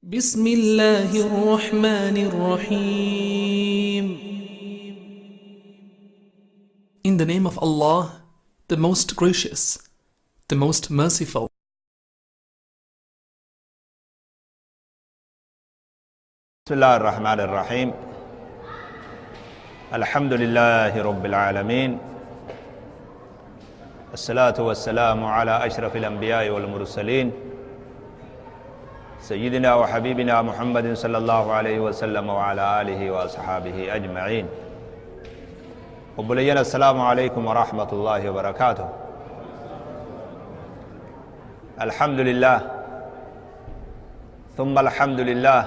بسم الله الرحمن الرحيم. In the name of Allah, the most gracious, the most merciful. بسم الله الرحمن الرحيم. الحمد لله رب العالمين، الصلاة والسلام على أشرف الأنبياء والمرسلين، سيدنا وحبيبنا محمد صلى الله عليه وسلم وعلى آله وأصحابه أجمعين. وبلينا السلام عليكم ورحمة الله وبركاته. الحمد لله ثم الحمد لله.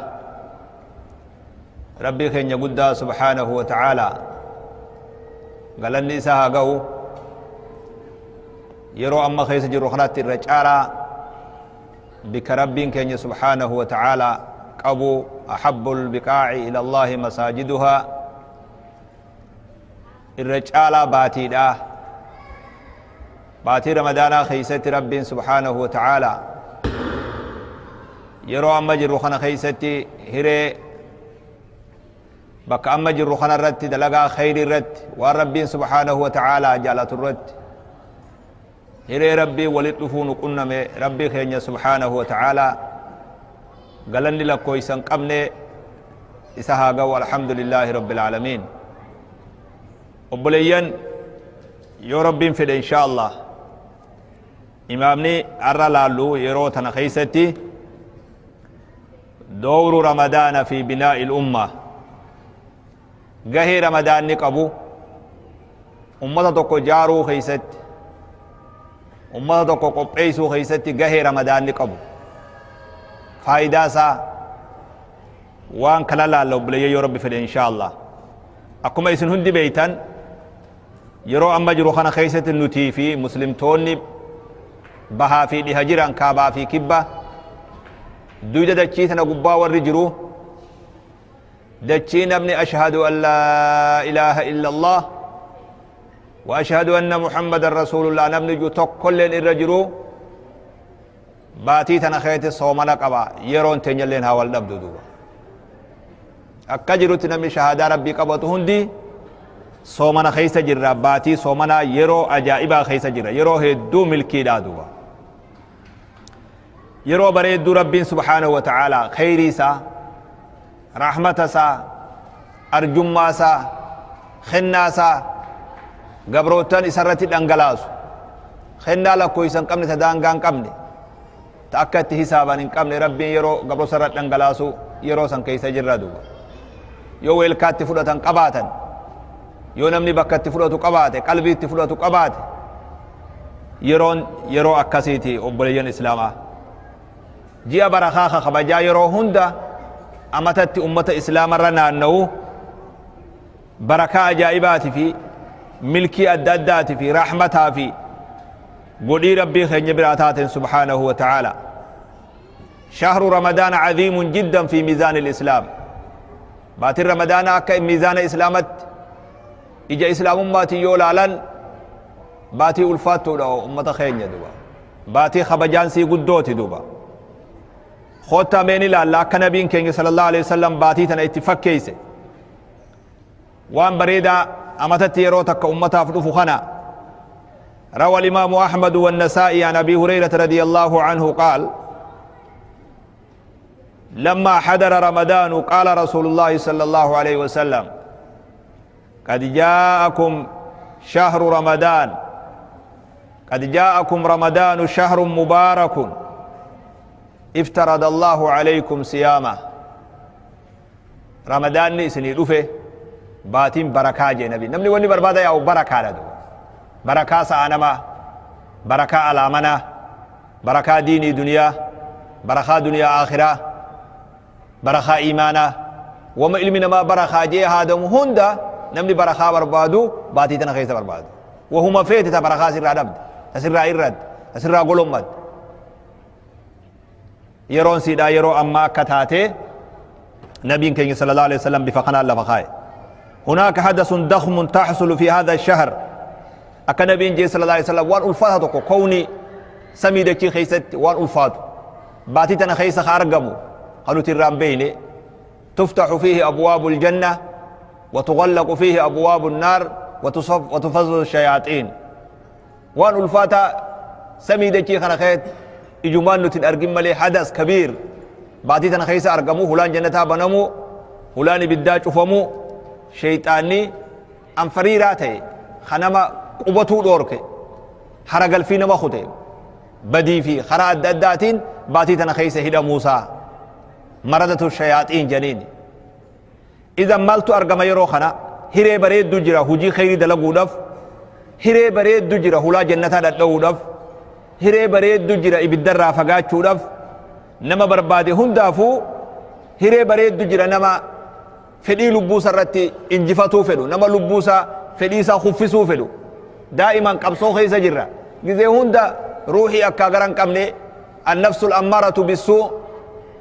ربي خين يقود سبحانه وتعالى قال النساء قو يرو أما خيس جروخنات الرجالة بك ربي كين سبحانه وتعالى قبو أحب البقاع إلى الله مساجدها الرجالة باتي دا باتي رمضان خيسة ربي سبحانه وتعالى يرو أما جروخنا خيستي هري بك أما جروخنا الرت دلقا خير الرت والرب سبحانه وتعالى جالة الرت هري ربي ولدفون قنمي ربي خيرنا سبحانه وتعالى قالني لك كويسا قبني إسحاق والحمد لله رب العالمين. وبليا يا ربي في إن شاء الله إمامني أرى لالو يروتنا خيستي دور رمضان في بناء الأمة. gahee ramadaanni qabu ummata tokko jaaruu keeysatti ummata tokko qopheessuu keeysatti gahee ramadaanni qabu faayidaa isaa waan kana laalla obboleeyyan yoo rabbi fedhe insha Allah. Akkuma isin hundi beeytan yeroo amma jiru kana keeysatti nutii fi muslimtoonni bahaa fi dhiha jiran kaabaa fi kibba duyda dachii tana gubbaa warri jiru دتشي نبني أشهد أن لا إله إلا الله وأشهد أن محمد رسول الله نبني جو تقل الرجلو باتي تنخيت صومنا قبا يرون تنجلين هاول نبدو دوبا أكجرو تنمي شهادة ربي قبطو هندي صومنا خيس جرى باتي صومنا يرو أجائبا خيس جرى يرو هدو ملكي دا دوبا يرو بريدو ربي سبحانه وتعالى خيري سا رحمة سا أرجما سا خنا سا قبروتان إسرتي الأنجلاس خنا لكويسان قمني تدانغان قمني تأكدت حسابا إن قمني ربي يرو قبرو سرت الأنجلاس يرو سن كيسا جردوا يو ويلكات تفلة قباتا يو نمني بكت تفلة قباته قلبي تفلة قباته يرون يرو أكاسيتي أبليين إسلاما جيا برخاخ خبجا يرو هندا أمتت أمة إسلام رنا أنه بركة عجائبات في ملكي الدادات في رحمتها في قولي ربي خير براتات سبحانه وتعالى. شهر رمضان عظيم جدا في ميزان الإسلام. بات رمضان أكا ميزان إسلامت إجا إسلام أمتي يولالا باتي ألفاتو له أمة خير دوبا باتي خبجان سي قدوتي دوبا خوتا ميني لا كنبين كين صلى الله عليه وسلم باتي تنا اتفاق كيسه وان بريدا امتت يروتك امتا فدفخنا. روى الامام احمد والنسائي عن ابي هريره رضي الله عنه قال لما حضر رمضان قال رسول الله صلى الله عليه وسلم قد جاءكم شهر رمضان قد جاءكم رمضان شهر مبارك افترض الله عليكم صيامه. رمضان نسني دفه باتين بركة جي نبي نمني وني بربادا يا بركة لدو بركة سانما بركة علامنا بركة ديني دنيا بركة دنيا آخرة بركة إيمانا وما علمنا ما بركة جي هذا مهندا نمني بركة بربادو باتي تنخيس بربادو وهما فيت بركة سر عدد سر إرد سر قلومد يرون سيدا يرو أما كتاتي نبي كين صلى الله عليه وسلم بفقنا الله فخاي. هناك حدث ضخم تحصل في هذا الشهر. أكا نبي جي صلى الله عليه وسلم وان ألفاتك كوني سميدك خيست وان ألفات باتي تنا خيس خارقمو خنوت الرام بيني تفتح فيه أبواب الجنة وتغلق فيه أبواب النار وتفضل الشياطين. وان الفاتا سمي دكي خنخيت إجمان نتن أرقم ملي حدث كبير بعدي تنخيس أرقمو هلان جنتها بنمو هلان بالداج أفمو شيطاني أنفريراتي خنما قبطو دورك حرق الفين ما خطي بدي في خراء الداداتين باتي تنخيس هدى موسى مردة الشياطين جنين. إذا مالتو أرقم يروخنا هري بريد دجرة هجي خيري دلقو دف هري بريد دجرة هلا جنتها دلقو دف هري بريد دجرة إبدر فقاتشو دف نما بربادي هندافو هري بريد دجرة نما فدي لبوسا رتي انجفتو فدو نما لبوسا فديسا خفسو فدو دائما قبصو خيسا جرة جزي هندا روحي أكا غران قمني النفس الأمارة بالسوء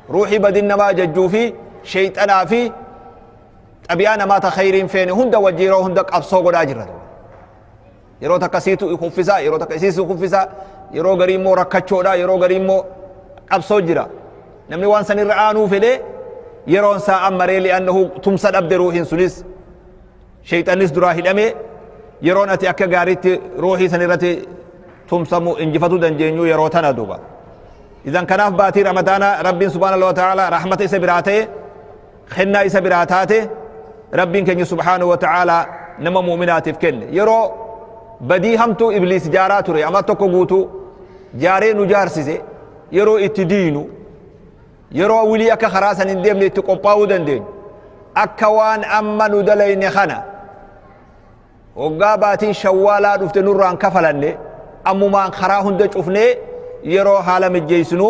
روحي بدن ما ججو في شيطانا في أبيانا ما تخيرين فين هندا وجيرو هندا قبصو قد أجرة يرو تكسيتو يخفسا يرو تكسيسو يخفسا يرو غريمو ركچودا يرو غريمو قبصو جرا نمني وان سن رآنو فدي يرون سا أمري لأنه تمسد أبد روحين سنس شيطانس دراهي دمي يرون أتي أكا غاريت روحي سنرتي تمسمو انجفتو دنجينيو يروتنا دوبا. إذن كناف باتي رمضان رب سبحانه وتعالى رحمة إسا خنا إسا براتاته رب كن سبحانه وتعالى نما مؤمنات فكن يرو بدي همتو إبليس جاراتو ري أما تكو قوتو جاري نجار سيسي يرو اتدينو يرو ولي أكا خراسا ندم لتقباو دندين أكوان أما ندلين خنا وقاباتين شوالا دفت نوران كفلن أمو ما خراهن دجفني يرو حالم الجيسنو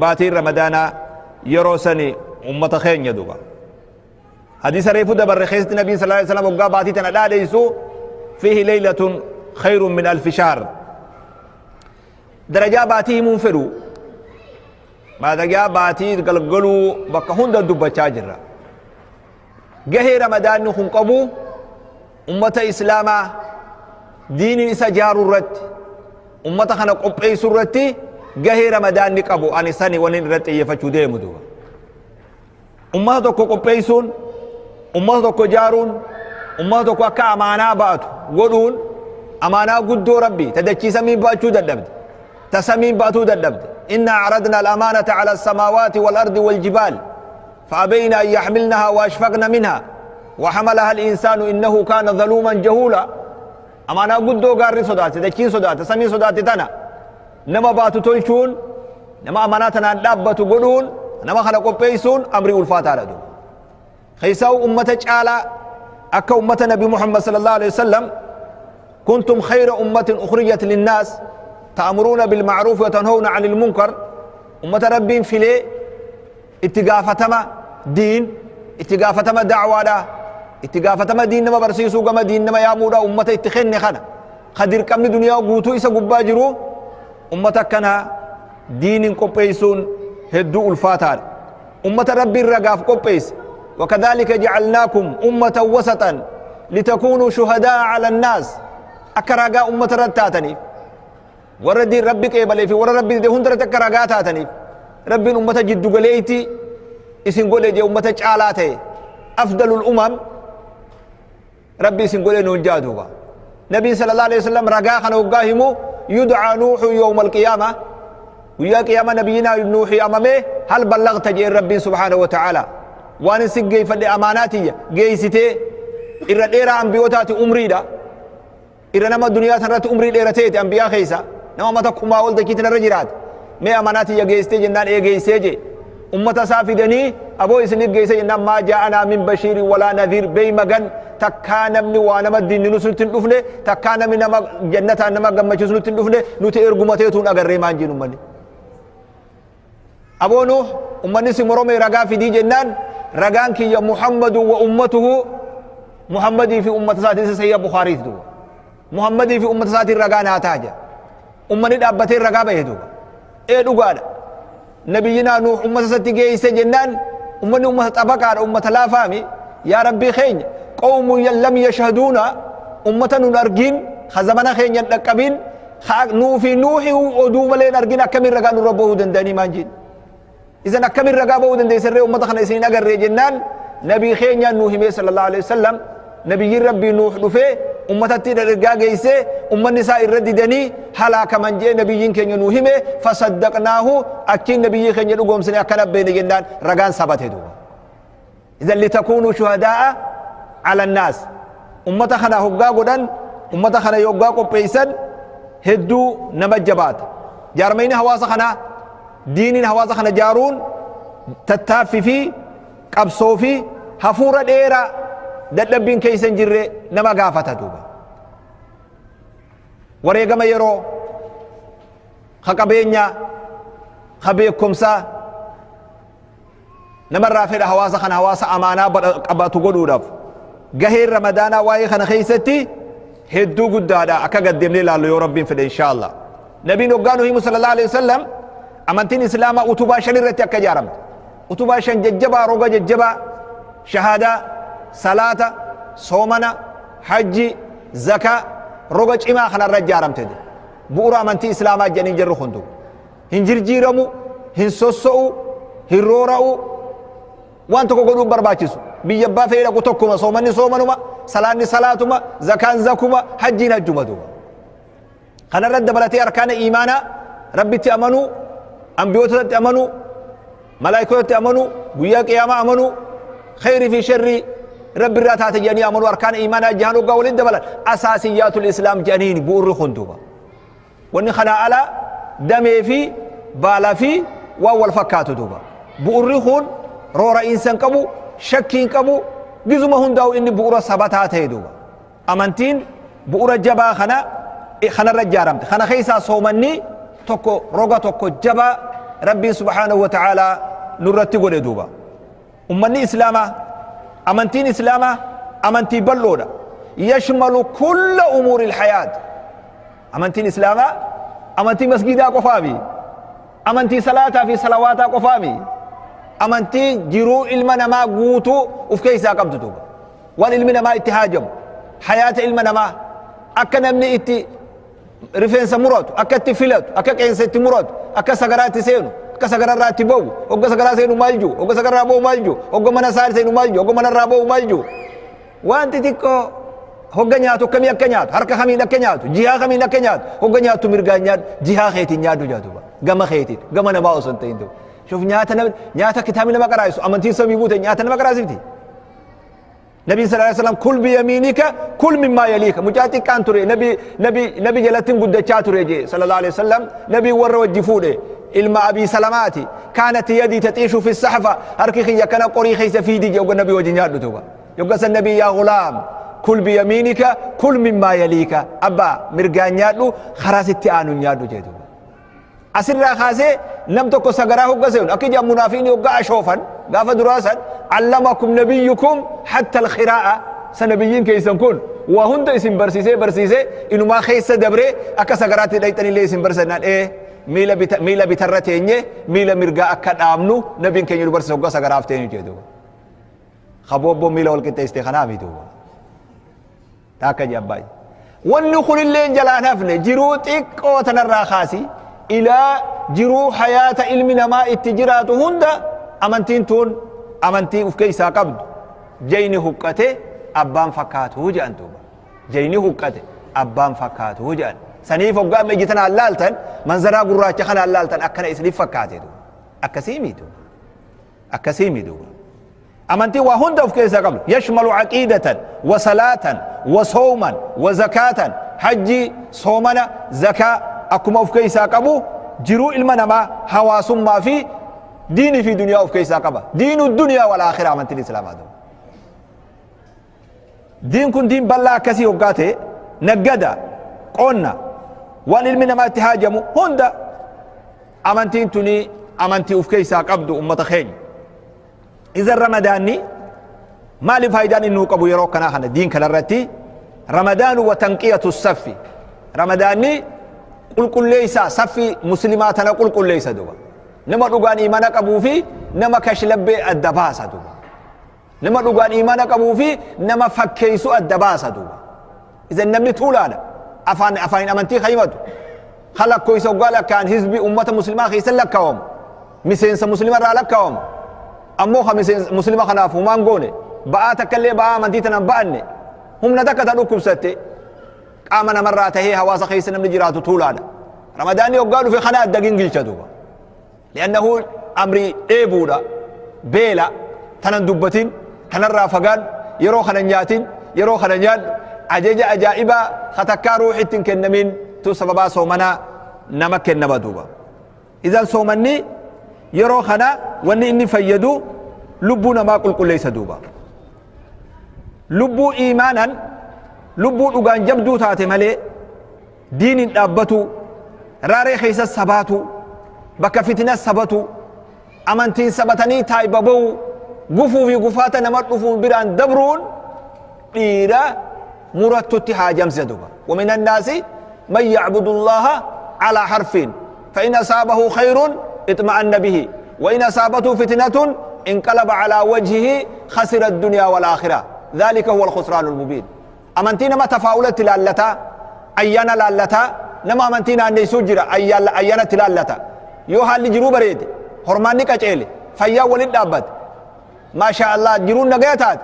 باتين رمضان يرو سني أمة خين يدوبا. حديث ريفو دبر رخيصة النبي صلى الله عليه وسلم وقاباتي تنادى ليسو فيه ليلة خير من 1000 شهر. درجة باتي منفرو ما درجة باتي قلقلو بكهون دبا تاجرة جه رمضان نخن قبو أمة إسلاما دين إسا جار الرد أمة خنق أبقي سرتي جه رمضان نقبو أني سني ونين رت يفتشو ديمو دوبا أمة دوكو قبيسون أمة دوكو جارون أمة دوكو أكا أمانا باتو قولون أمانا قدو ربي تدكي سمين باتو ددبد تسمين باتو ددبد. إنا عرضنا الأمانة على السماوات والأرض والجبال فأبين أن يحملنها وأشفقن منها وحملها الإنسان إنه كان ظلوما جهولا. أمانا قدو قاري صداتي تدكي صداتي سمين صداتي تنا نما باتو تلشون نما أماناتنا دابتو قولون نما خلقوا بيسون أمري الفاتحة لدو خيساو أمة تعالى أكا أمة نبي محمد صلى الله عليه وسلم كنتم خير أمة أخرجت للناس تأمرون بالمعروف وتنهون عن المنكر. أمة ربين فيلي اتقافتما دين اتقافتما دعوة لا اتقافتما دين نما برسيسو قما دين نما يامورا أمة اتخن خنا خدير كم دنيا قوتو إسا قباجرو أمة كنا دين قبيسون هدو الفاتار أمة ربي الرقاف قبيس. وكذلك جعلناكم أمة وسطا لتكونوا شهداء على الناس. أكرقا أمة رتاتني وردي ربك إبلي في ورد ربي دي هندرة أكرقا تاتني ربي أمة جد قليتي إسن قولي دي أمة جعلاتي أفضل الأمم ربي إسن قولي نجادوها. نبي صلى الله عليه وسلم رقا خنوقاهمو يدعى نوح يوم القيامة ويا قيامة نبينا نوح أمامه هل بلغت جئ ربي سبحانه وتعالى وان سجي فد أماناتي جيستي إرى إيرا أنبيوتاتي أمري دا إرى نما الدنيا تنرت أمري إيرتيت أنبياء خيسا نما ما تكما ولد كيتنا رجرات ما أماناتي يا جيستي جنان إيه جيستي أمة سافدني أبو إسنيد جيستي جنان ما جاءنا من بشير ولا نذير بي مجن تكان من وانا ما الدين نسلت الدفنة تكان من ما جنة نما جمع نسلت الدفنة نتير جمتيتون أجر ريمان جنوم مني أبو نوح أمني سمرمي رجا في دي جنان رجان كي يا محمد وأمته محمدي في أمة ساتي سيا بخاري دو محمدي في أمة ساتي رجان هاتاجا أمني دابتي رجا بيدو إيه دوغادا نبينا نوح أمة ساتي جي سجنان أمني أمة أبكار أمة لا فامي يا ربي خين قوم لم يشهدونا أمة نرجين خزمنا خين ينقبين نوفي نوحي ودوم لين أرجين أكمل رجان ربه دندني مانجين إذن أكمل رقابة ودن دي سرّي أمة خنا إسنين أقرّي جنان نبي خينيا نوح صلى الله عليه وسلم نبي ربي نوح دفه أمة تير رقاقيسي أمة النساء الرد دني هلاك من جي نبيين كن ينوهمه فصدقناه أكين نبي خين ينوهم سنة أكنا بين جنان رقان سبت هدو. إذن لتكونوا شهداء على الناس. أمة خنا هقا قدن أمة خنا يوقا قبيسا هدو نمجبات جارمين هواس خنا دينين هواس خنا جارون تتافي في قبصو في هفورة ديرة دلبين كيسن جري نما قافتا دوبا وريقما يرو خقبينيا خبيكمسا نما رافد هواسا خنا هواسا أمانا قباتو قدو دف قهير رمضانا واي خنا خيستي هدو قدادا أكا قدم لي لالو يا ربين فد إن شاء الله. نبي نقانو هيمو صلى الله عليه وسلم أمانتين إسلاما أتوبا شن رتي أكا جارم أتوبا شن ججبا روغا ججبا شهادة صلاة صومنا حج زكاة روغا إما خنا رجارم تدي بورا أمانتي إسلاما جنين جرو خندو هنجر جيرمو هنسوسو هنرورو وان تكو قدو برباچسو بيبا فيدا كتوكما صومني صومنما صلاني صلاتما زكان زكما حجين حجما دوما خنا رد بلتي أركان إيمانا ربي تأمنو أنبيوت تأمنو ملائكة تأمنو قيا قيامة أمنو خير في شر رب الراتات جاني أمنو أركان إيمانا جهنو قول الدبل أساسيات الإسلام جانين بور خندوبا وإن خنا على دمي في بالا في وأول فكاتو دوبا بور خون رورا إنسان كبو شكين كبو جزمة هنداو إني بورا سبتات هيدوبا أمانتين بورا جبا خنا خنا رجارم خنا خيسا صومني توكو روغا توكو جبا ربي سبحانه وتعالى نرتي قول دوبا أمني إسلاما أمانتين إسلاما أمانتي بلودا يشمل كل أمور الحياة. أمانتين إسلاما أمانتي مسجدا قفامي أمانتي صلاة في صلوات قفامي أمانتي جرو إلمنا ما قوتو وفكيسا قبض دوبا والإلمنا ما اتهاجم حياة إلمنا ما أكنمني إتي رفين سمرات أكتي فلات أكاكين مرات أكا سغرات سينو أكا سغرات بو أكا سغرات سينو مالجو أكا سغرات بو مالجو أكا منا سار سينو مالجو أكا منا رابو مالجو وانت تيكو هوغا نياتو كمي أكا نياتو هركا خمين أكا نياتو جيها خمين أكا نياتو هوغا نياتو مرغا نياتو جيها خيتي نياتو جاتو غما خيتي غما نما أسنتين دو شوف نياتا نياتا كتابي نما قرايسو أمانتي سمي بوتي نياتا نما قرايسفتي نبي صلى الله عليه وسلم كل بيمينك كل مما يليك مجاتي كان تري نبي نبي نبي جلتين قد تري صلى الله عليه وسلم نبي ور وجفوده إلما أبي سلاماتي كانت يدي تطيش في الصحفة هركي خي كان قري خيس في دي يوغ النبي وجنياد دوبا يوغ النبي يا غلام كل بيمينك كل مما يليك أبا مرغانيادو خراستي آنو نيادو جدو أسر خاسي نم تكو سغراه غسون أكيد يا منافقين يوغا أشوفن غاف دراسا علمكم نبيكم حتى الخراءة سنبيين كيسن كون وهند اسم برسيسي برسيسي إنه ما خيس دبري أكا سغراتي دايتني لي اسم برسنان إيه ميلا ميلا بترتيني ميلا مرغا أكا دامنو نبيين كين يربرس غا سغرافتين جدو خبوبو ميلا والكتيستي خنامي دو تاكا جاباي ونخل اللين جلان هفني جروتك أو تنرى إلى جرو حياة علمنا ما اتجرات هند أمانتين تون أمانتي أفكيسا قبض جيني هكته أبان فكاته جأن توبا جيني هكته أبان فكاته جأن سنيف وقام مجتنا اللالتن منظرا قراتش خنا اللالتن أكنا إسليف فكاته دو أكسيمي دو أكسيمي دو أمانتي وهند أفكيسا قبل يشمل عقيدة وصلاة وصوما وزكاة حجي صومنا زكاة أكما أفكيسا قبو جرو إلمنا ما حواس ما في ديني في دنيا أفكيسا قبا دين الدنيا والآخرة أمانتي الإسلام هذا دين كن دين بلا كسي وقاته نقدا قلنا والإلمنا ما اتهاجموا هندا أمانتين تني أمانتي أفكيسا قبضو أمة خير إذا رمضاني ما لي فايدان إنه قبو يروكنا خنا دين كنرتي رمضان وتنقية الصف رمضاني قل قل ليس صفي مسلماتنا قل قل ليس دوبا نما دوغان إيمانك أبو في نما كشلب الدباسة دوبا نما دوغان إيمانك أبو في نما فكيسو الدباسة دوبا إذا نمني طولانا أفان أفان أمنتي خيمته خلق كويس وقال كان حزب أمة مسلمة خيسا لكهم Miseensa muslima irraa lakkaawamu ammoo ka muslima kanaaf humaan goone ba'aa takka illee ba'aa amantii tanan ba'anne humna takka ta dhukkubsatte qaama namarraa tahee hawaasa keessa namni jiraatu tuulaadha. Ramadaanni hoggaa dhufe kana adda gingilcha duuba. Li'annahu amrii dheebuudha, beela, tanan dubbatin, tanarraa fagaadhu, yeroo kana nyaatin, yeroo kana nyaadhu, ajaja ajaa'ibaa ka takkaa ruuxitti hin kennamin tu sababaa soomanaa nama kennama duuba. Idan soomanni yeroo kana wanni inni fayyadu lubbuu namaa qulqulleessa duuba. Lubbuu iimaanan lubbuu dhugaan jabduu taate malee diiniin dhaabbatu, raaree keessa sabaatu, bakka fitina sabatu, amantiin sabatanii taayiba ba'u, gufuu fi gufaata nama dhufuun biraan dabruun dhiira murattutti haajamsisa duuba. ومن الناس من يعبد الله على حرف فإن أصابه خير اطمأن به وإن أصابته فتنة انقلب على وجهه خسر الدنيا والآخرة ذلك هو الخسران المبين. أمنتينا ما تفاؤلت لالتا أيانا لالتا نما أمنتينا أن يسجر أيانا تلالتا يوها اللي جرو بريد هرماني كجيل فيا ولد أبد ما شاء الله جرون نجاتات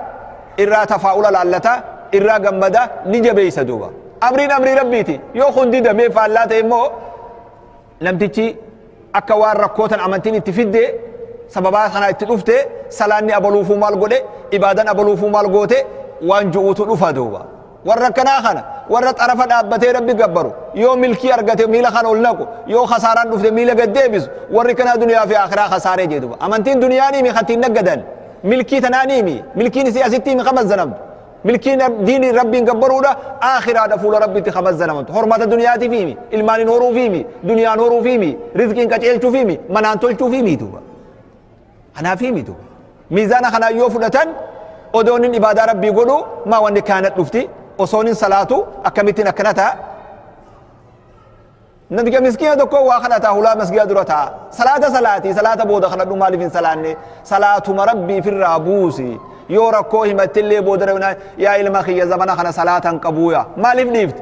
إرى تفاؤل لالتا إرى جمدا نجبي سدوبا أمرين أمري ربيتي يو خندي دمي فاللاته مو لم تجي أكوار ركوتا أمنتيني تفيد سببا خنا اتلفته سلاني أبلوفو مال قده إبادان أبلوفو مال قوته وان جؤتو لفا دوبا وركنا خنا ورت عرفت أبتي ربي قبرو يو ملكي أرقته ميلا خنا ولنكو يو خساران لفته ميلا قد ديبس وركنا دنيا في آخرة خسارة جدوبا أمنتين دنياني مي خطين نقدن ملكي تنانيمي ملكي نسي أستي مي خمس زنمت ملكي ديني ربي قبرو دا آخرة دفول ربي تخمس زنمت حرمة دنياتي فيمي إلمان نورو فيمي دنيا نورو فيمي رزقين كتلتو فيمي منان تلتو فيمي دوبا أنا فيمي دوبا ميزان خنا يوفدتن أدون إبادة ربي قولوا ما وان كانت لفتي أصون صلاته أكمتين أكنتها نبي مسكين دكوا واخنتها هلا مسجد درتها صلاة صلاتي صلاة بودا خنا دو مالي فين صلاني صلاة مربي في الرابوسي يوركوه متلي بودرنا يا إلما خي زمنا خنا صلاة قبويا مالي فنيفت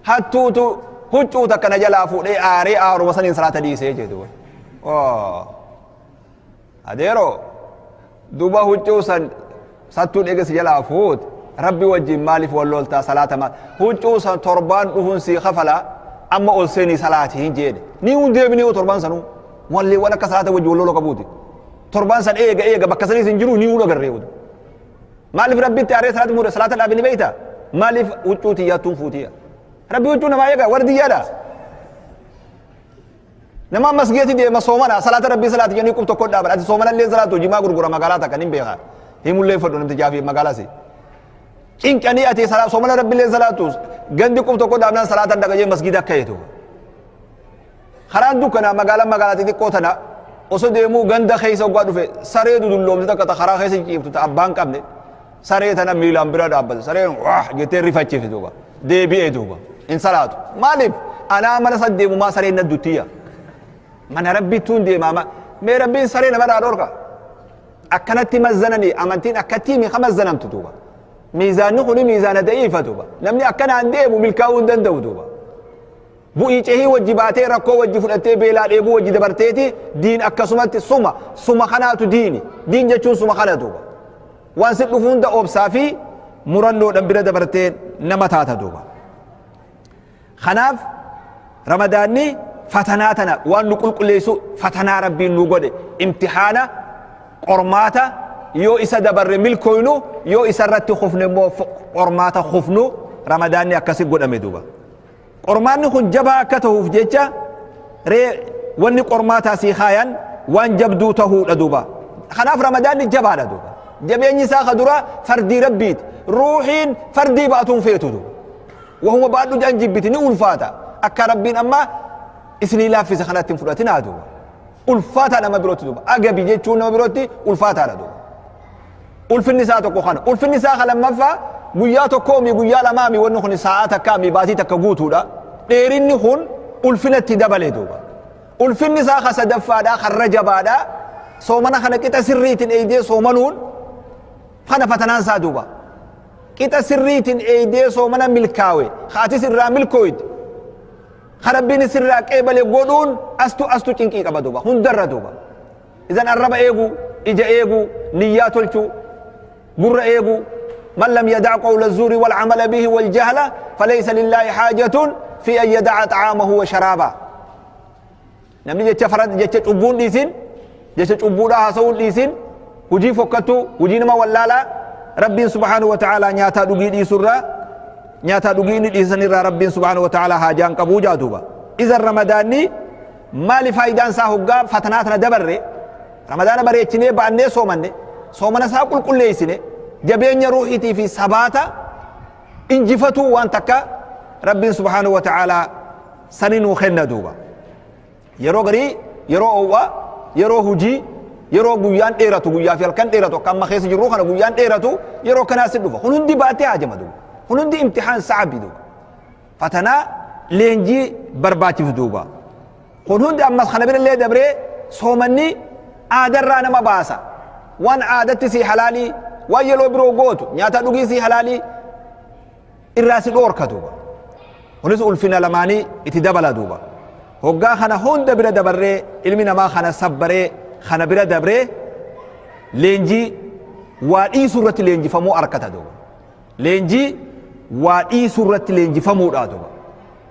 حتوتو هجوتا كنا جلا فوق آري آرو وصلين صلاة دي سيجدوا أديرو دوبا هجوسا ساتون إجس جلا فوت ربي وجه مالي فولولتا صلاة ما هجوسا تربان دهون سي خفلا أما أولسيني صلاتي هنجيد نيون ديبني وتربان سنو واللي وانا كصلاة وجه ولولو كبوتي تربان سن إيجا إيجا بكسري سنجرو نيون أقريود مالي في ربي تعري صلاة مورة صلاة الأبني بيتا مالي وجوتي يا تنفوتي ربي وجونا ما يجا وردي يدا نما مسجدي دي ما صومنا صلاة ربي صلاة يعني كم تقول دابر أنت صومنا اللي صلاة جماعة غرغرة مقالة كنيم بيها هم اللي فدوا نمت جافي مقالة سي إن كان يأتي صلاة صومنا ربي اللي صلاة جندي كم تقول دابنا صلاة دقيقة مسجد كيتو خران دوكنا مقالة مقالة تدي كوتنا أصدق مو جند خيس وقعدوا في سريد دلوم تك تخرا خيس يجيب تأبان كابني سريد أنا ميلان برا دابل سريد واه جتري رفاتي في دوبا دي بي دوبا إن صلاة مالف أنا ما نصدق ما سريد ندوتيا من ربي تون دي ماما مي ربي سرينا مرة دورك أكنتي مزنني أمانتين أكتي من خمس زنم تدوبا ميزان نخوني ميزان ضعيفة دوبا نمني أكن عندي ملكاون دندو دوبا بوئي وجباتي ركو وجي فلتي بيلا ديبو وجي دبرتيتي دين أكسمت سما سما خناتو ديني دين جتشون سما خنا دوبا وان ست لفون دا أوبسافي مرنو دنبرة دبرتين نمتاتا دوبا خناف رمضاني فتناتنا وان نقول قليسو فتنا ربي نوغد امتحانا قرماتا يو إسا دبر ملكوينو يو إسا رتي خفن مو قرماتا خفنو رمضاني أكسي قد أمدوبا قرماني خن جبا كته في جيجا ري واني قرماتا سيخايا وان جبدو تهو لدوبا خناف رمضاني جبا لدوبا جبيني ساخ درا فردي ربيت روحين فردي باتون فيتو دو وهو بعدو جان جبتني ألفاتا أكا ربين أما إسني لا في سخنات فلاتنا دوبا ألفاتا لما بروتي دوبا أجابي جيتشون لما بروتي ألفاتا لدوبا ألف النساء تكو خانا ألف النساء خلما فا قويا تكومي قويا لمامي ونخني ساعات كامي باتي تكغوتو دا ديريني خون ألفنا تدبلي دوبا ألف النساء خسدفا دا خرجبا دا صومنا خنا كتا سريتين ايدي صومنون خنا فتنان سادوبا كتا سريتين ايدي صومنا ملكاوي خاتي سرا ملكويد خربيني سرا قبل غودون استو استو چنقي قبا دوبا هندر دوبا Idan arraba eeguu, ija eeguu, niyyaa tolchuu, gurra eeguu. من لم يدع قول الزور والعمل به والجهل فليس لله حاجة في أن يدع طعامه وشرابه. Namni jecha farad, jecha cubbuun dhiisin, jecha cubbuudhaa haasa'uun dhiisin, hujii fokkattuu, hujii nama wallaalaa, Rabbiin subhaanahu wa ta'aalaa nyaataa dhugii dhiisurraa, nyaataa dhugii inni dhiisanirraa Rabbiin subhaanahu wa ta'aalaa haajaan qabuu jaa duuba. Idan Ramadaanni maali faayidaan isaa? Hoggaa fatanaa tana dabarre, Ramadaana bareechinee ba'annee soomanne, soomana isaa qulqulleessine, jabeenya ruuhiitii fi sabaata injifatuu waan takka Rabbiin subhaanahu wa ta'aalaa sani nuu kenna duuba. Yeroo garii, yeroo oowwaa, yeroo hujii, yeroo guyyaan dheeratu, guyyaa fi halkan dheeratu, akka amma keessa jirru kana guyyaan dheeratu, yeroo kanaa si dhufa. Kun hundi baatee haajama duuba. Kun hundi imtixaan sa'abi duuba, fatanaa leenjii barbaachisu duuba. Kun hundi ammas kana bira illee dabree soomanni aadarraa nama baasa. Waan aadatti sii halaalii, waan yeroo biroo gootu, nyaata dhugii sii halaalii irraa si dhoorka duuba. Kunis ulfina lamaanii itti dabala duuba. Hoggaa kana hunda bira dabarree, ilmi namaa kana sabbaree kana bira dabree, leenjii waa dhiisuu irratti leenjifamuu arkata duuba. Leenjii waa dhiisuu irratti leenjifamuudha duuba.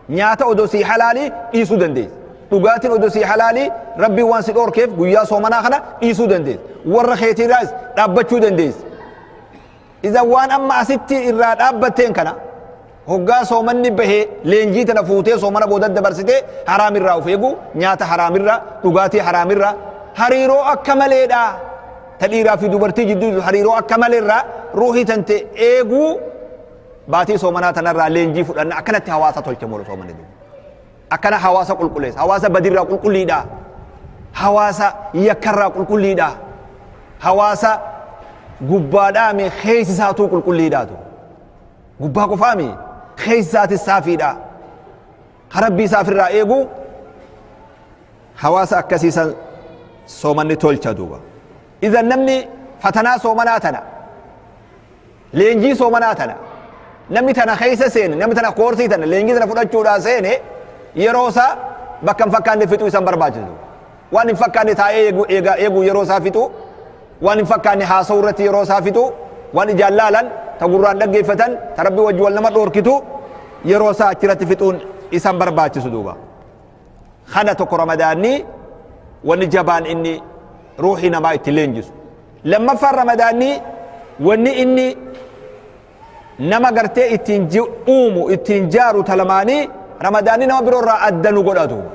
Nyaata odoo sii halaalii dhiisuu dandeessa, dhugaatiin odoo sii halaalii Rabbiin waan si dhoorkeef guyyaa soomanaa kana dhiisuu dandeessa, warra keetiirraas dhaabbachuu dandeessa. Iza waan amma asitti irraa dhaabbatteen kana hoggaa soomanni bahee leenjii tana fuutee soomana booda dabarsitee haraamirraa of eeguu, nyaata haraamirraa, dhugaatii haraamirraa, hariiroo akka maleedha ta dhiiraa fi dubartii jidduu, hariiroo akka maleerraa ruuhii tante eeguu baatii soomanaa tanarraa leenjii fudhanna. Akkanatti hawaasa tolche moolu soomanni duuba. Akkana hawaasa qulqulleessa, hawaasa badirraa qulqulliidha, hawaasa yakkarraa qulqulliidha, hawaasa gubbaadhaami keeysi isaatuu qulqulliidhaatu, gubbaa qofaami, keeysi isaatis saafiidha, ka Rabbii isaa ofirraa eegu. Hawaasa akkasiisan soomanni tolcha duuba. Idan namni fatanaa soomanaa tana, leenjii soomanaa tana, namni tana keessa seene, namni tana koorsii tana, leenjii tana fudhachuudhaa seene, yeroo isaa bakka hin fakkaanne fixuu isan barbaachisu. Waan hin fakkaanne taa'ee eegu yeroo isaa fixu, waan hin fakkaanne haasa'uu irratti yeroo isaa fixu, waan ijaan laalan, ta gurraan dhaggeeffatan, ta Rabbi wajji wal nama dhoorkitu yeroo isaa achirratti fixuun isan barbaachisu duuba. Kana tokko Ramadaanni wanni jabaan inni ruuxii namaa itti leenjisu. Lammaffaan, Ramadaanni wanni inni nama gartee ittiin uumu, ittiin jaaru talamaanii, Ramadaanni nama biroo irraa adda nu godha duuba.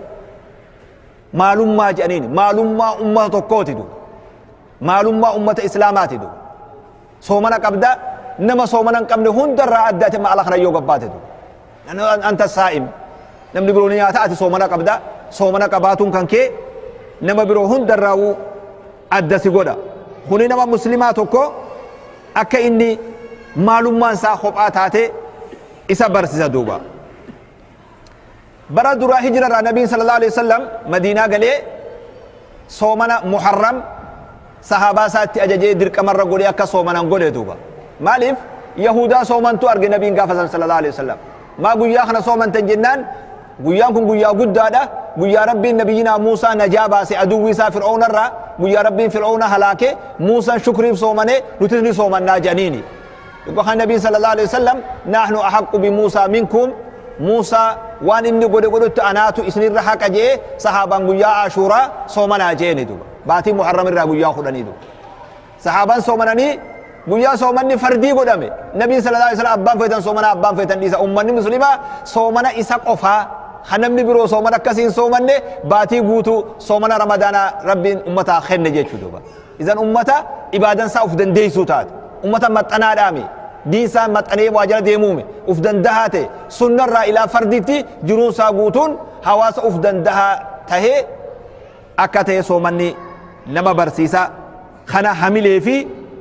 Maalummaa jedhaniin maalummaa ummata tokkooti duuba, maalummaa ummata Islaamaati duuba. Soomana qabda, nama soomana hin qabne hundarraa adda ati ala kana yoo gabbaate duuba. Anta saa'im, namni biroo ni nyaata, ati soomana qabda. Soomana qabaatuun kan kee nama biroo hundarraawuu adda si godha. Kuni nama Muslimaa tokko akka inni maalummaan isaa kophaa taate isa barsisa duuba. Bara duraa hijirarraa Nabiin sallallahu alaihi wasallam Madiinaa galee soomana Muharram sahaabaa isaatti ajajee dirqamarra godhee akka soomanan godhe duuba. Maaliif? Yahudaa soomantu arge Nabiin gaafa san sallallahu alaihi wasallam. Maa guyyaa kana soomantan jennaan, guyyaan kun guyyaa guddaadha, guyyaa Rabbiin Nabiyyinaa Muusaa najaa baase aduwwii isaa Fir'aunarraa, guyyaa Rabbiin Fir'auna halaake, Muusaan shukriif soomane, nutis ni soomannaa jedhaniini. Yookaan Nabiin sallallahu alaihi wasallam, "Nahnu ahaqqu bi Muusaa minkum, Muusaa waan inni godhe godhutti anaatu isinirra haqa" jee sahaabaan guyyaa Ashuuraa soomanaa jeeni duuba. Baatii Muharram irraa guyyaa 10 duuba. Sahaabaan soomananii guyyaa soomanni fardii godhame Nabiin sallallahu alaihi wasallam, "Abbaan feetan soomana, abbaan feetan dhiisa." Ummanni Muslimaa soomana isa qofaa kan namni biroo soomana akkasii hin soomanne baatii guutuu soomana Ramadaanaa Rabbiin ummataa kenne jechuu duuba. Idan ummata ibaadan isaa uf dandeessuu taate, ummata maxxanaadhaami diinsaa maxxanee waa jala deemuumi uf dandahaa ta'e, sunnarraa ilaa farditti jiruun isaa guutuun hawaasa uf dandahaa tahee akka ta'e soomanni nama barsiisa. Kana hamilee fi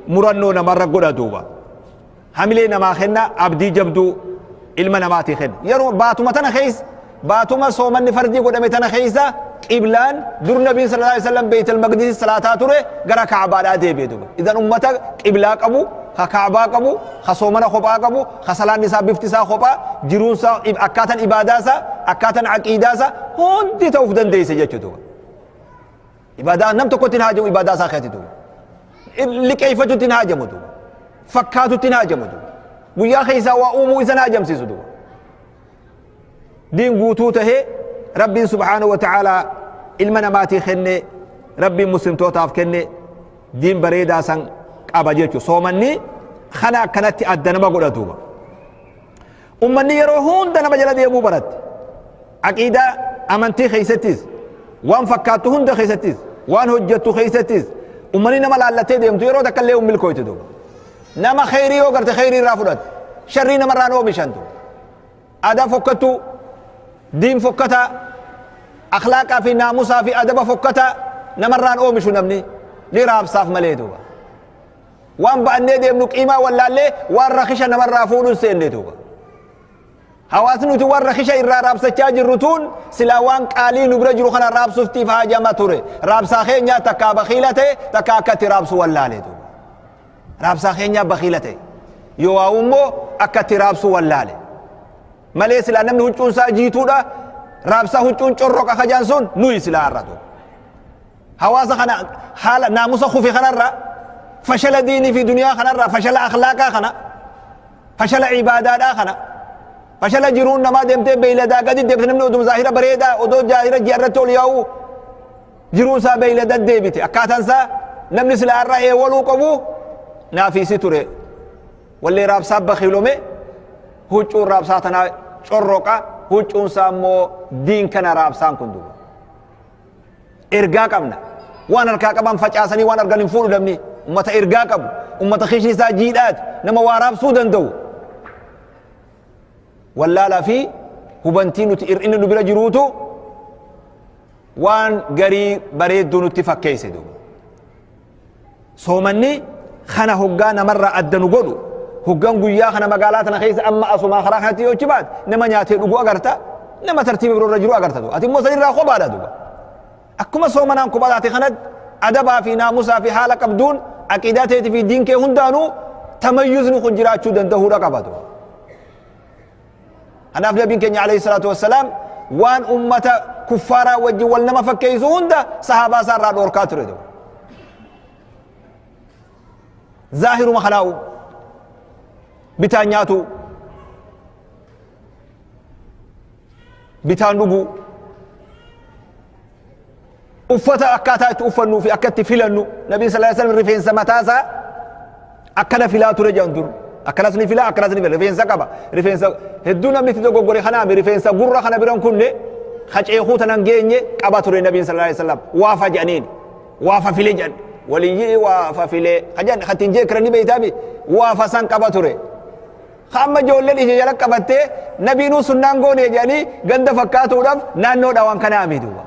murannoo namarra godha duuba. Hamilee namaa kenna, abdii jabduu ilma namaatii kenna. Yeroo baatuma tana keessa, baatuma soomanni fardii godhame tana keessa, qiblaan dur Nabiin sallallahu alaihi wasallam Beeytal Maqdis salaataa ture gara Kaabaadhaa deebi'e duuba. Idan ummata qiblaa qabu, ka Kaabaa qabu, ka soomana kophaa qabu, ka salaanni isaa bifti isaa kophaa, jiruun isaa, akkaataan ibaadaa isaa, akkaataan aqiidaa isaa hundi ta'uuf dandeesse jechuudha duuba. Ibaadaa nam tokkotti hin haajamu ibaadaa isaa keessatti duuba. Liqeeffachuutti hin haajamu duuba. Fakkaatutti hin haajamu duuba. Guyyaa keessaa waa uumuu isa hin haajamsiisu duuba. Diin guutuu tahee Rabbiin subhaanahu wa ta'aalaa ilma namaatii kenne, Rabbiin muslimtootaaf kenne, diin bareedaa san qaba jechuudha. Soomanni kana akkanatti adda nama godha duuba. Ummanni yeroo hunda nama jala deemuu baratte. Aqiidaa amantii keessattis, waan fakkaattu hunda keessattis, waan hojjettu keessattis ummanni nama laallatee deemtu yeroo takka illee hin milkooytu duuba. Nama kheyrii yoo garte kheyrii irraa fudhatte, sharrii namarraan oomishantu. Aadaa fokkattuu, diin fokkataa, akhlaaqaa fi naamusaa fi adaba fokkataa namarraan oomishu namni ni raabsaaf malee duuba. Waan ba'annee deemnu qiimaa wallaallee waan rakisha namarraa fuudhuun seenne duuba. Hawaasni nuti waan rakisha irraa raabsachaa jirru tuun silaa waan qaalii nu bira jiru kana raabsuftiif haajama ture. Raabsaa keenyaa takkaa bakiila ta'e takkaa akka itti raabsu wallaale duuba. Raabsaa keenyaa bakiila ta'e. Yoo waa'u immoo akka itti raabsu wallaale. Malee silaa namni huccuun isaa jiituudha. Raabsaa huccuun corroqa kajaan sun nuyi silaa har'a duuba. Hawaasa kana haala naamusa kufe kanarra, fashala diinii fi duniyaa kanarra, fashala akhlaaqaa kana, fashala ibaadaadhaa kana, fashala jiruun namaa deemtee beeyladaa gadi deebite namni oduma zaahira bareedaa odoo zaahira ji'a irratti ol yaa'u jiruun isaa beeylada deebite. Akkaataan isaa namni silaa har'a eewaluu qabu naafiisi ture. Wallee raabsaa bakiilome huccuun raabsaa tanaa corroqa, huccuun isaa immoo diin kana raabsaan kun duuba. Ergaa qabna. Waan harkaa qaban facaasanii waan argan hin fuudhu namni. Ummata ergaa qabu, ummata kishni isaa jiidhaati, nama waa raabsuu danda'u. Wallaalaa fi hubantii nuti hir'inni nu bira jiruutu waan garii bareedduu nutti fakkeesse duuba. Soomanni kana hoggaa namarraa adda nu godhu, hoggaan guyyaa kana magaalaa tana keessa amma asumaa karaa kanatti yoo baate nama nyaatee dhugu agarta, nama tartiiba biroo irra jiru agarta duuba. Ati immoo sanirraa kophaadha duuba. Akkuma soomanaan kophaa taate kanatti adabaa fi naamusaa fi haala qabduun aqiidaa teetii fi diin kee hundaanuu tamayyuzni kun jiraachuu danda'uudha qaba duuba. Kanaaf nabiin keenya alayhi salaatu wassalaam waan ummata kuffaaraa wajjin wal nama fakkeessu hunda sahaabaa isaa irraa dhoorkaa ture duuba. Zaahiruma kanaa'u bitaan nyaatu, bitaan dhuguu, uffata akkaataa itti uffannuu fi akka itti filannu nabiin sallallahu alaihi wasallam rifeensa mataa isaa akkana filaa ture jedhan dur. Akkanas ni filaa, akkanas ni fila, rifeensa qaba. Rifeensa hedduu namni itti dogoggore kanaami rifeensa gurra kana biran kunne kaceekuu tanan geenye qaba ture nabiin sallallahu alaihi wasallam. Waafa jedhaniin, waafa file jedhan, waliyyii waafa file kajan kattiin jeekirani beeytaami waafa san qaba ture. Amma ijoolleen ija jala qabattee nabiinuu sunnaan goone jedhanii ganda fakkaatuudhaaf naannoodha waan kanaami duuba.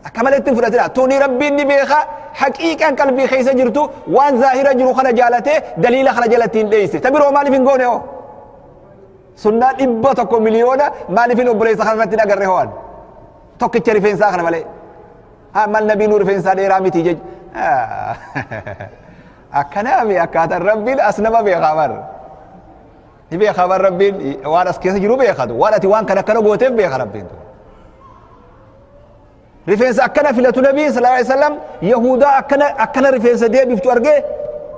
Akka malee ittiin fudhatina. Tuni Rabbiin ni beeka, haqiiqaan qalbii keessa jirtu waan zaahira jiru kana jaalatee daliila kana jalatti hin dheeyse. Ta biroo maaliif hin goone hoo? Sunnaa 100 miliyoona maaliif hin obboleessa kana irratti hin agarre ho'an? Tokkicha rifeensaa kana malee. Haa mal nabiinuu rifeensaa dheeraa miti jechuudha. Akkanaami akkaataan Rabbiin as nama beekaa bar. Ni beekaa bar Rabbiin waan as keessa jiru beekatu. Waan ati waan kana akkana gooteef beeka Rabbiin. Rifeensa akkana filatu nabiin sallallahu alaihi wasallam Yahudaa akkana akkana rifeensa deebiftu argee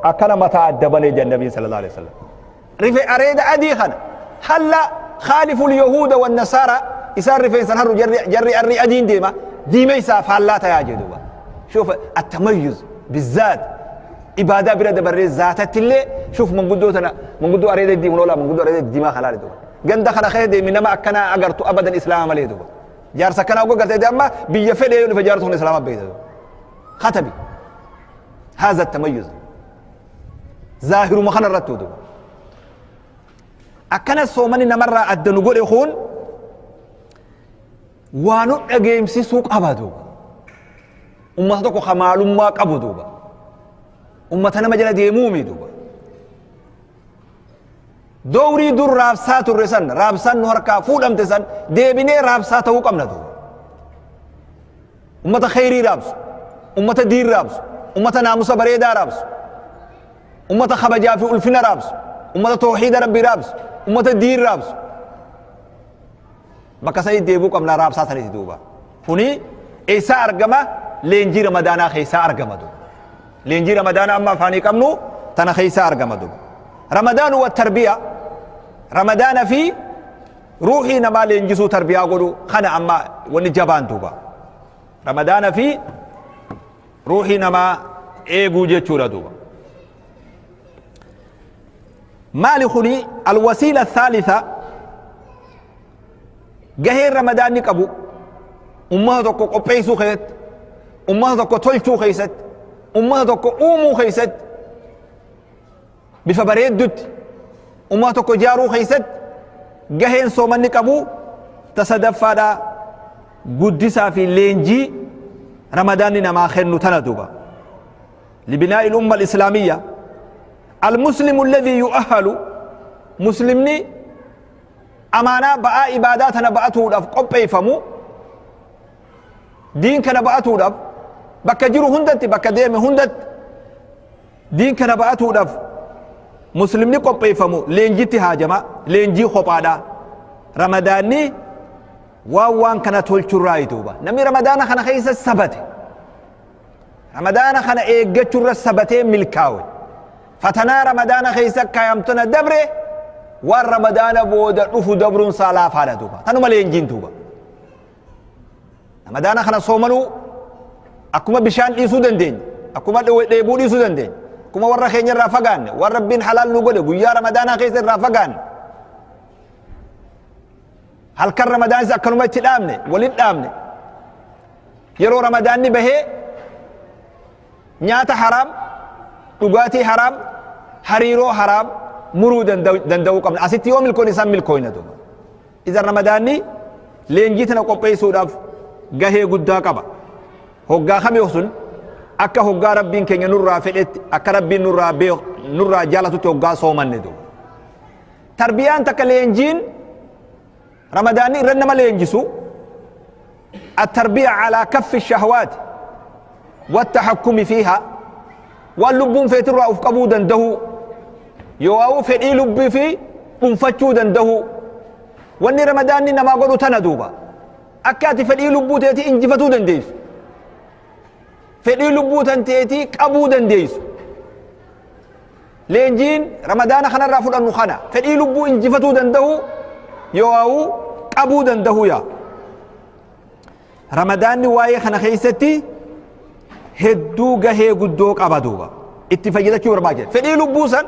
akkana mataa adda banee jedhan nabiin sallallahu alaihi wasallam. Rife areeda adii kana halla khaaliful yahuda wan nasaara isaan rifeensan harru jarri jarri arri adiin deema diimeysaa faallaa tayaa jedhu duuba. Shuuf attamayyuz bizzaat ibaadaa bira dabarree zaatatti illee shuuf manguddoo tana manguddoo areeda diimuun oolaa manguddoo areeda diimaa kanaa duuba. Ganda kana keessa deemi nama akkanaa agartu abadan islaama malee duuba. Jaarsa akkanaa ogga gartee amma biyya fedhee yoo dhufe jaarsa kun islaama beekta duuba. Katabi. Haza tamayyuz. Zaahiruma kana irratti duuba. Akkana soomani namarraa adda nu godhe kun waa nu dhageemsisuu qaba duuba. Ummata tokko ka maalummaa qabu duuba. Ummata nama jala deemuumi duuba. Dowrii dur raabsaa turre san, raabsaan nu harkaa fuudhamte san deebinee raabsaa ta'uu qabna duuba. Ummata kheyrii raabsu, ummata diin raabsu, ummata naamusa bareedaa raabsu, ummata kabajaa fi ulfina raabsu, ummata tawhiida rabbii raabsu, ummata diin raabsu. Bakka sanii deebuu qabna raabsaa saniiti duuba. Kuni eessaa argama? Leenjii Ramadaanaa keessaa argama duuba. Leenjii Ramadaanaa amma afaanii qabnu tana keessaa argama duuba. Ramadaanu wa tarbiya, Ramadaana fi ruuhii namaa leenjisuu, tarbiyaa godhu kana amma wanni jabaan duuba. Ramadaana fi ruuhii namaa eeguu jechuudha duuba. Maali kuni? Alwasiila athaalitha, gaheen Ramadaanni qabu ummata tokko qopheessuu keessatti, ummata tokko tolchuu keessatti, ummata tokko uumuu keessatti, bifa bareeddutti ummata tokko ijaaruu keessatti gaheen soomanni qabu tasadaffaadha. Guddisaa fi leenjii Ramadaanni namaa kennu tana duuba. لبناء الأمة الإسلامية، المسلم الذي يؤهل، مسلمني أمانة بقى عباداتنا بقته قبيفمو، دين كان بقته bakka jiru hundatti, bakka deeme hundatti diin kana ba'atuudhaaf muslimni qopheeffamu leenjitti haajama, leenjii kophaadha. Ramadaanni waan kana tolchurraa duuba. Namni Ramadaana kana keessa sabate, Ramadaana kana eeggachurra sabatee milkaawe, fatanaa Ramadaana keessa kaayamtona dabre, waan Ramadaana booda dhufu dabruun isaa laafaadha duuba. Tanuma leenjiin duuba. Ramadaana kana soomanuu akkuma bishaan dhiisuu dandeenya, akkuma dheebuu dhiisuu dandeenya, akkuma warra keenya irraa fagaanne, waan Rabbiin halaal nu godhe guyyaa Ramadaanaa keessa irraa fagaanne, halkan Ramadaanis akkanuma itti dhaabne, walit dhaabne. Yeroo Ramadaanni bahee nyaata haraam, dhugaatii haraam, hariiroo haraam muruu danda'uu qabna. Asitti yoo milkoon isaan milkooyna duuba. Idan Ramadaanni leenjii tana qopheessuudhaaf gahee guddaa qaba. Hoggaa kami sun akka hoggaa Rabbiin keenya nurraa fedhetti, akka Rabbiin nurraa beeku, nurraa jaalatutti hoggaa soomanne duuba. Tarbiyaan takka, leenjiin Ramadaanni irra nama leenjisu, التربية على كف الشهوات والتحكم فيها. واللبون في ترى أفقبو دنده يواو في لبي في أنفتشو دنده. واني رمضان نما قدو تندوبا أكاتي في لبو تيتي انجفتو دنديس، fedhii lubbuu tanteetii qabuu dandeessu. Leenjiin Ramadaana kanarraa fudhannu kana, fedhii lubbuu injifatuu danda'u yoo'u qabuu danda'u yaa. Ramadaanni waa'ee kana keessatti hedduu gahee guddoo qaba duuba. Itti fayyadachuu barbaachisa. Fedhii lubbuu san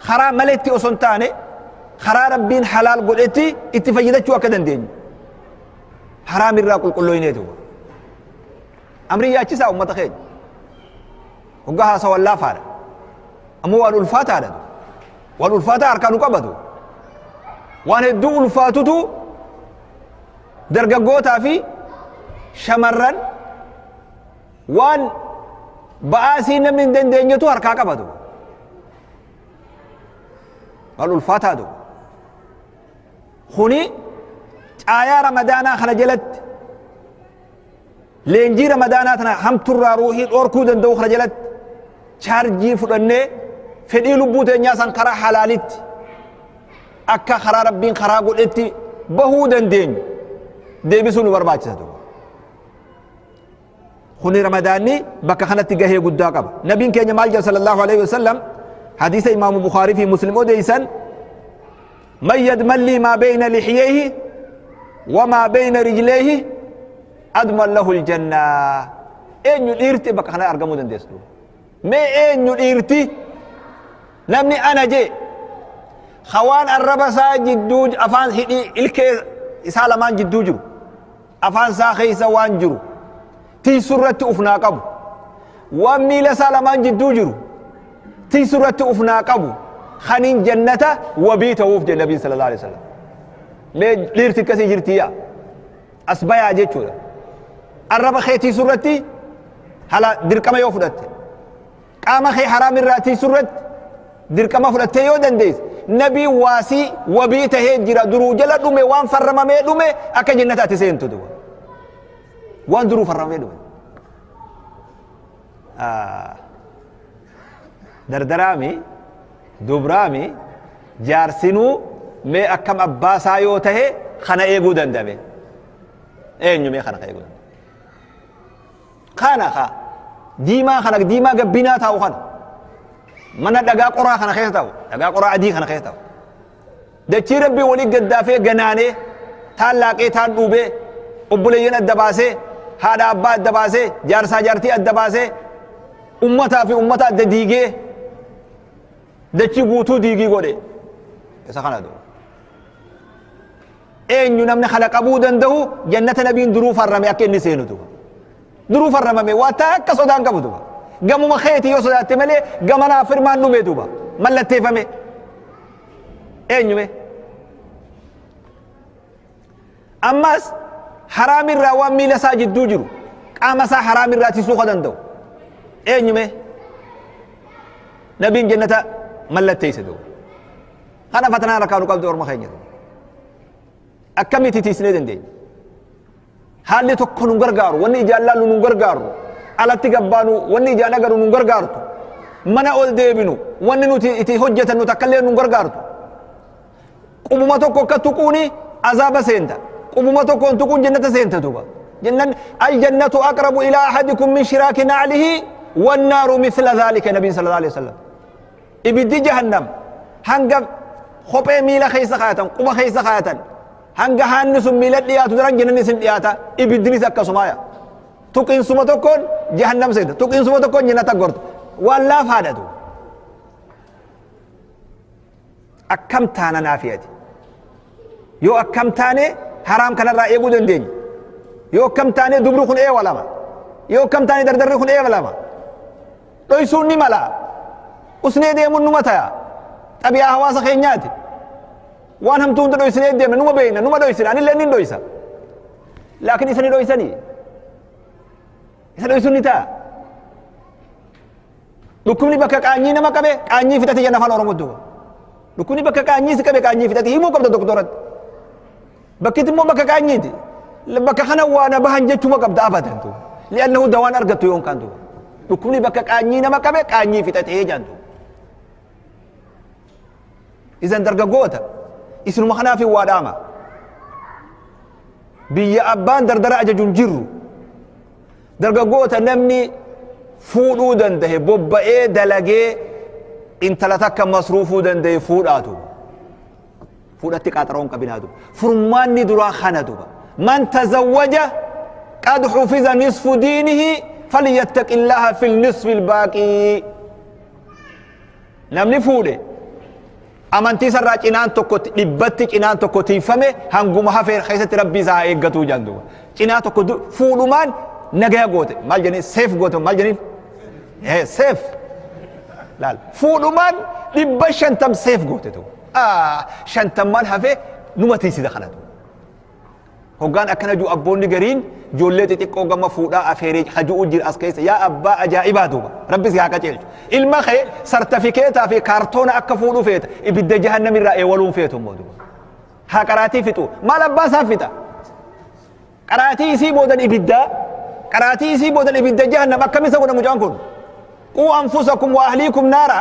karaa maletti osoo hin taane karaa Rabbiin halaal godhetti itti fayyadachuu akka dandeenyu. Haraam irraa qulqullooynee duuba. Amrii yaachisaa uummata keenya. Hoggaa haasawan laafaadha. Ammoo waan ulfaataadha. Waan ulfaataa harkaa nu qabatu. Waan hedduu ulfaatutu dargaggootaa fi shamarran waan ba'aasii namni hin dandeenyetu harkaa qabatu. Waan ulfaataa duuba. Kuni caayaa Ramadaanaa kana jalatti, leenjii Ramadaanaa tana hamturraa ruuhii dhorkuu danda'u kana jalatti chaarjii fudhannee fedhii lubbuu teenyaa san karaa halaalitti, akka karaa Rabbiin karaa godhetti bahuu dandeenyu deebisuu nu barbaachisa duuba. Kuni Ramadaanni bakka kanatti gahee guddaa qaba. Nabiin keenya maal jedha sallallahu alaihi wasallam? Hadiisa Imaamu Bukaarii fi Muslim odeeysan: من يضمن لي ما بين لحييه وما بين رجليه أضمن له الجنة. Eenyu dhiirti bakka kana argamuu dandeessu? Mee eenyu dhiirti namni ana jee hawaan arraba isaa jidduu, afaan hidhii ilkee isaa lamaan jidduu jiru, afaan isaa keessa waan jiru tiisu irratti ufnaa qabu, waan miila isaa lamaan jidduu jiru tiisu irratti ufnaa qabu, kanin jannata wabii ta'uuf jedhe Nabiin sallallahu alaihi wasallam. Mee dhiirti akkasii jirti yaa as bayaa jechuudha. Arraba kee tiisu irratti hala dirqama yoo fudhatte, qaama kee haraam irraa tiisu irratti dirqama fudhattee yoo dandeesse, Nabii waasii wabii tahee jira. Duruu jala dhume, waan farramamee dhume akka jannata ati seentu duba, waan duruu farramamee dhume. Dardaraami dubraami jaarsinuu mee akkam abbaasaa yoo tahe kana eeguu dandame? Eenyu mee kana eeguu dandame? Kana ka diimaa kana diimaa gabbinaa taa'u kana mana dhagaa qoraa kana keessa taa'u dhagaa qoraa adii kana keessa taa'u dachii rabbii walii gaddaafee ganaanee taan laaqee taan dhuubee obboleeyyan adda baasee haadha abbaa adda baasee jaarsaa jaartii adda baasee ummataa fi ummata adda diigee dachii guutuu diigii godhe isa kana duuba eenyu namni kana qabuu danda'u jannata nabiin duruu farrame akka inni seenu duuba duruu farramame waa takka sodaan qabu duuba gamuma keeti yoo sodaatte malee gamanaa firmaan dhume duuba mallatteeffame eenyume ammas haraamirraa waan miila isaa jidduu jiru qaama isaa haraamirraa tisuu ka danda'u eenyume nabiin jannata mallatteeyse duuba kana fatanaa rakkaa nu qabdu orma keenya duuba akkamitti tiisnee dandeenya haalli tokko nun gargaaru wanni ijaan laallu nun gargaaru alatti gabbaanu wanni ijaan agaru nun gargaartu mana ol deebinu wanni nuti itti hojjetannu takkallee nun gargaartu qubuma tokko akka tuquuni azaaba seenta qubuma tokkoon tuquun jannata seenta duuba jennan aljannatu aqrabu ilaa ahadikum min shiraaki naclihi wannaaru mithla dhalika nabiin sala alaihi wasallam ibiddi jahannam hanga kophee miila keessa kaayatan quba keessa kaayatan hanga haanni sun miila dhiyaatu daran jannanni isin dhiyaata ibiddinis akkasumaaya tuqiinsuma tokkoon jahannam seenta tuqiinsuma tokkoon jannata gorta waan laafaadha duuba akkam taana naafiyati yoo akkam taane haraam kanarraa eeguu dandeenya yoo akkam taane dubri kun eewa lama yoo akkam taane dardarri kun eewa lama dhoysuun ni mala usnee deemuun numa taya xabiyaa hawaasa keenyaati waan hamtuu hunda dhoysinee deemna numa beeyna numa dhoysina anillee nin dhoysa laakiin isa ni dhoysanii isa dhoysuun ni ta'a dhukkubni bakka qaanyii nama qabe qaanyii fixate jenna afaan Oromoo duuba dhukkubni bakka qaanyii si qabe qaanyii fixate himuu qabda doktoratti bakkitti immoo bakka qaanyiiti bakka kana waan bahan jechuma qabda abadan duuba li'annahu dawaan argattu yoon kaan duuba dhukkubni bakka qaanyii nama qabe qaanyii fixatee jaan duuba isan dargaggoota isinuma kanaaf waa dhaama biyya abbaan dardara ajaju hin jirru dargaggoota namni fuudhuu dandahe bobba'ee dalagee intala takka masruufuu dandahe fuudhaatu fuudhatti qaaxaroon qabinaatu furmaanni duraa kana duba man tazawwaja qad xufiza nisfu diinihi falyattaqi illaha fi lnisfi lbaaqii namni fuudhe amantii isarraa cinaan tokko dhibbatti cinaan tokko tiifame hanguma hafee keessatti rabbii isaa haa eeggatuu jaan duuba cinaa tokko fuudhumaan nagaya goote maal jedhanii seef goote maal jedhaniin seef laal fuudhumaan 50 seef goote duuba shantammaan hafee numa tiisida kana duuba hoggaan akkana jiru abboonni gariin ijoollee xixiqqoo gama fuudhaa afeeree haju'u jira as keessa yaa abbaa ajaa'ibaa duuba rabbi si haa qajeelchu ilma kee sartifikeetaa fi kaartoona akka fuudhuu feeta ibidda jahannamirraa eewaluun feetu immoo duuba haa qaraatii fixu maal abbaa isaa fixa qaraatii isii boodan ibiddaa qaraatii isii boodan ibidda jahannam akkamisa godha mucaan kun quu anfusakum wa ahliikum naara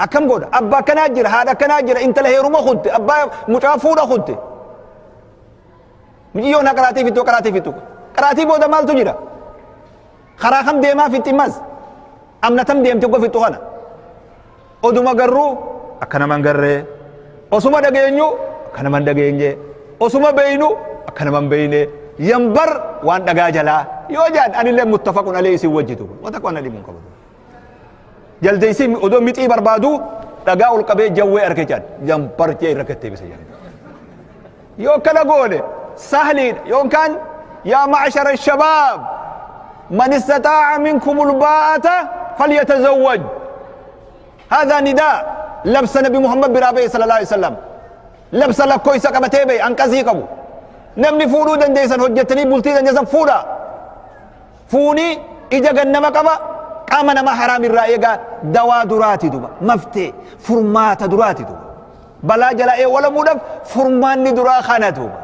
akkam godha abbaa akkanaa jira haadha akkanaa jira intala heeruma kutte abbaa mucaa fuudha kutte mucayyoon haa qaraatii fixu qaraatii fixu qaraatii booda maaltu jira karaa kam deemaa fixi mas amna tam deemte go fixu kana oduma garruu akka naman garree osuma dhageenyu akka naman dhageenye osuma beeynu akka naman beeyne yambar waan dhagaa jalaa yoo jaan anillee muttafaqun alee isin wajjitu wata waan adimuun qabatu jaldeessi odoo mixii barbaadu dhagaa ol qabee jawwee arge jaan yambar jee irra gatteebisa jaan yoo kana goone سهلين يوم كان يا معشر الشباب من استطاع منكم الباءة فليتزوج هذا نداء لبس نبي محمد برابي صلى الله عليه وسلم لبس لك كويسة قبتيبي أنقذي قبو نمني فودو دنديسن هجتني بلتي دنديسن فودا فوني إجا جنما قبا قام نما حرام الرأي دوا دراتي دوبا مفتي فرمات دراتي دوبا بلا جلا إيه ولا مودف فرمان درا خانة دوبا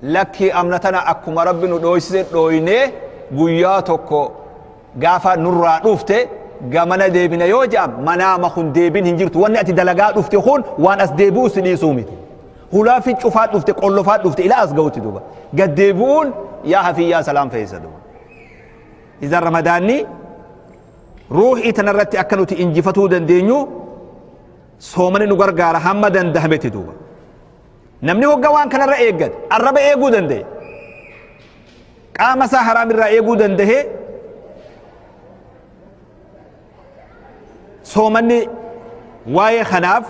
لكي أمنتنا أكما ربي ندويسي دويني guyyaa tokko gaafa nurraa dhufte gamana deebina yoo jedham manaama kun deebin hin jirtu wanni ati dalagaa dhufte kun waan as deebi'u si dhiisuu miti Hulaa fi cufaa dhufte, qollofaa dhufte, ilaa as ga'utti duuba. Gad deebi'uun yaa hafiyyaa salaam feessa duuba. Idan Ramadaanni ruuhii tanarratti akka nuti injifatuu dandeenyu soomani nu gargaara hamma dandahametti duuba. Namni hogga waan kanarra eeggate arraba eeguu danda'e, qaama isaa haraam irraa eeguu danda'e, soomanni waa'ee kanaaf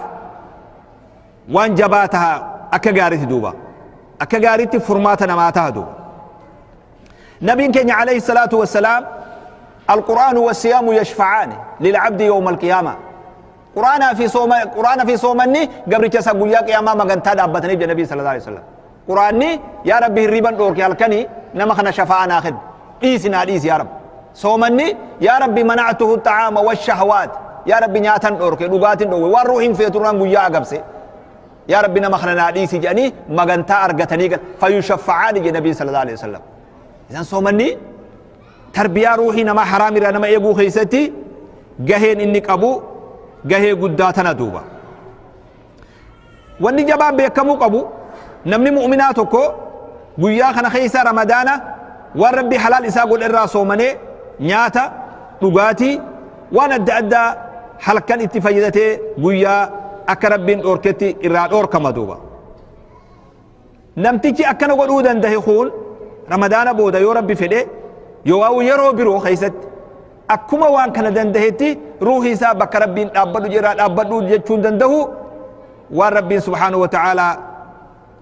waan jabaa taha akka gaariitti duuba, akka gaariitti furmaata namaa taha duuba. Nabiin keenya alayhi salaatu wassalaam القرآن والصيام يشفعان للعبد يوم القيامة. قرآن في صوم، قرآن في صومني قبل جسا قويا قيامة ما قنتا دابتني النبي صلى الله عليه وسلم. قرآني يا ربي الربا دورك الكني نما خنا شفاعة ناخذ إيسنا إيس يا رب. صومني يا ربي منعته الطعام والشهوات، يا ربي نياتن دورك لغاتن دورك والروح في تران قويا قبسي يا ربي نما خنا إيس جاني ما قنتا أرقتني فيشفعان النبي صلى الله عليه وسلم. إذا صومني تربية روحي نما حرامي نما إيجو خيستي جهين إنك أبو جهي قداتنا دوبا. واني جبان بيكمو قبو نمني مؤمناتكو قويا خنا خيسا رمضانا والربي حلال إسا قول إرا صومني نياتا لغاتي وانا أدى حلقا اتفاجدتي قويا أكربين أوركتي إرا أوركما دوبا. نمتيكي أكنا قول أودن دهي خون رمضان بودا يو ربي فدي يو يرو برو خيست أكما وان كان دندهتي روحي سا بك ربي أبدو جرا أبدو جتشون دندهو والرب سبحانه وتعالى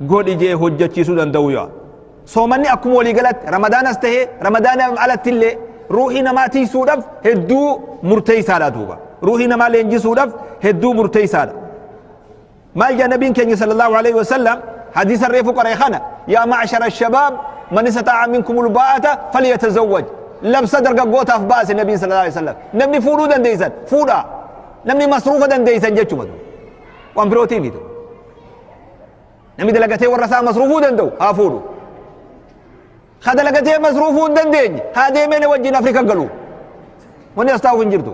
قول إجي هجتشي سو دندهو يا صومني أكما ولي قالت رمضان استهي رمضان على تلي روحي نما تي سودف هدو مرتي سادا دوبا روحي نما لينجي سودف هدو مرتي سادا. ما جاء نبي كان صلى الله عليه وسلم حديث الريف قريخانة يا معشر الشباب من استطاع منكم الباءة فليتزوج. لبس درجة قوتها في باس النبي صلى الله عليه وسلم. نمني فورودا ديسان فودا نمني مصروفا ديسان جتشو مدو وان بروتين ميدو نمني دلقتي ورسا مصروفو دندو ها فودو خدلقتي مصروفو دندين هذه من وجه أفريقيا قالوا وني أستاو فنجرتو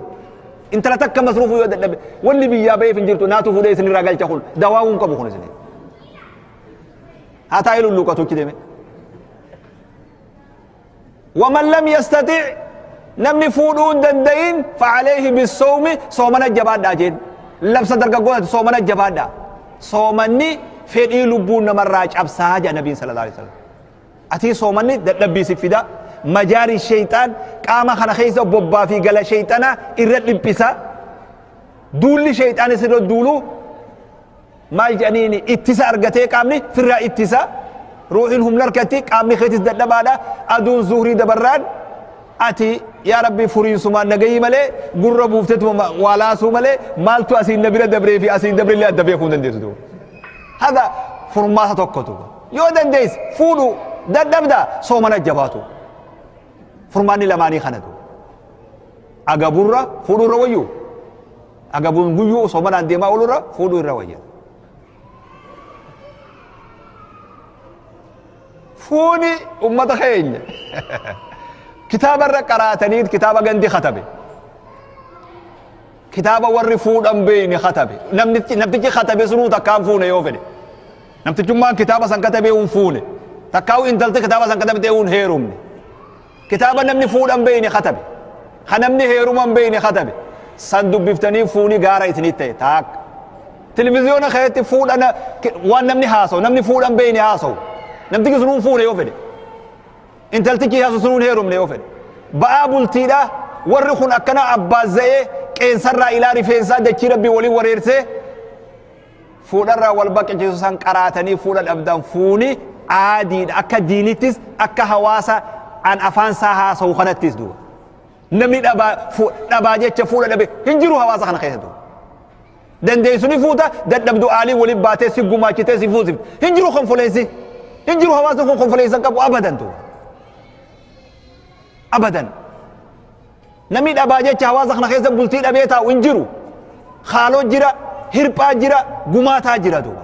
انت لا تك مصروفو يود النبي واللي بيا بي فنجرتو ناتو فودي سن راجل تقول دواهم كبو خنسني هاتايلو اللوكاتو كده. ومن لم يستطع نمني فودون دندين فعليه بالصوم صومنا الجباد داجين لبس درجة قوة صومنا الجباد دا صومني فدي لبون مراج أبساج النبي صلى الله عليه وسلم. أتي صومني دبي سفيدا مجاري الشيطان قام خنا خيسة بوبا في قلا شيطانا إرد لبسا دول شيطان سر دولو ما يجانيني اتسا أرجتي قامني فرا اتسا روحهم لركتي قامني خيتس دبادا أدون زهري دبران أتي يا ربي فرين سما نجي ملي قرب وفتت ولا سو ملي مالتو أسين نبيل دبري في أسين دبري اللي أدبي يكون دنديس دو هذا فرماسة توكتو يو دنديس فولو دبدا سومنا جباتو فرماني لماني خندو أجابورا فولو رويو أجابون غيو سومنا ديما أولورا فولو رويو فوني أمة خين كتاب الرقراتنيد كتاب غندي ختبه كتاب ور فود بين ختبه نمتي ختبه سنو تكام فونه يوفني نمتي جمان كتاب سن كتبه ونفونه تكاو انتلت كتاب سن كتبه ون هيروم كتاب نمني فود بين ختبه خنمني هيروم بين ختبه سندو بيفتني فوني غارا اتني تاك تلفزيون خيتي فود انا وان نمني هاسو نمني فود بين هاسو نمتي سنون فونه يوفني انتلتي هاسو سنون هيروم يوفني بابولتيدا ورخون أكنا أبازي كإنسان إلى رفنسا دكتي ربي ولي وريرسه فودرا والباقي جيسوسان قراتني فود الأبدان فوني عادي أكا دينيتس أكا هواسا عن أفانسا هاسو خنتس دو نمي أبا جيتش فود الأبي هنجرو هواسا خن خيس دو دنديسوني فوتا دندبدو آلي ولي باتي سيقوما كتي سيفوزي هنجرو خنفوليسي هنجرو هواسا خنفوليسا كابو أبدا دو أبدا نميد أباجة هوازخ نخيز بولتين أبيتا وإنجرو خالو جرا هربا جرا قماتا جرا دوبا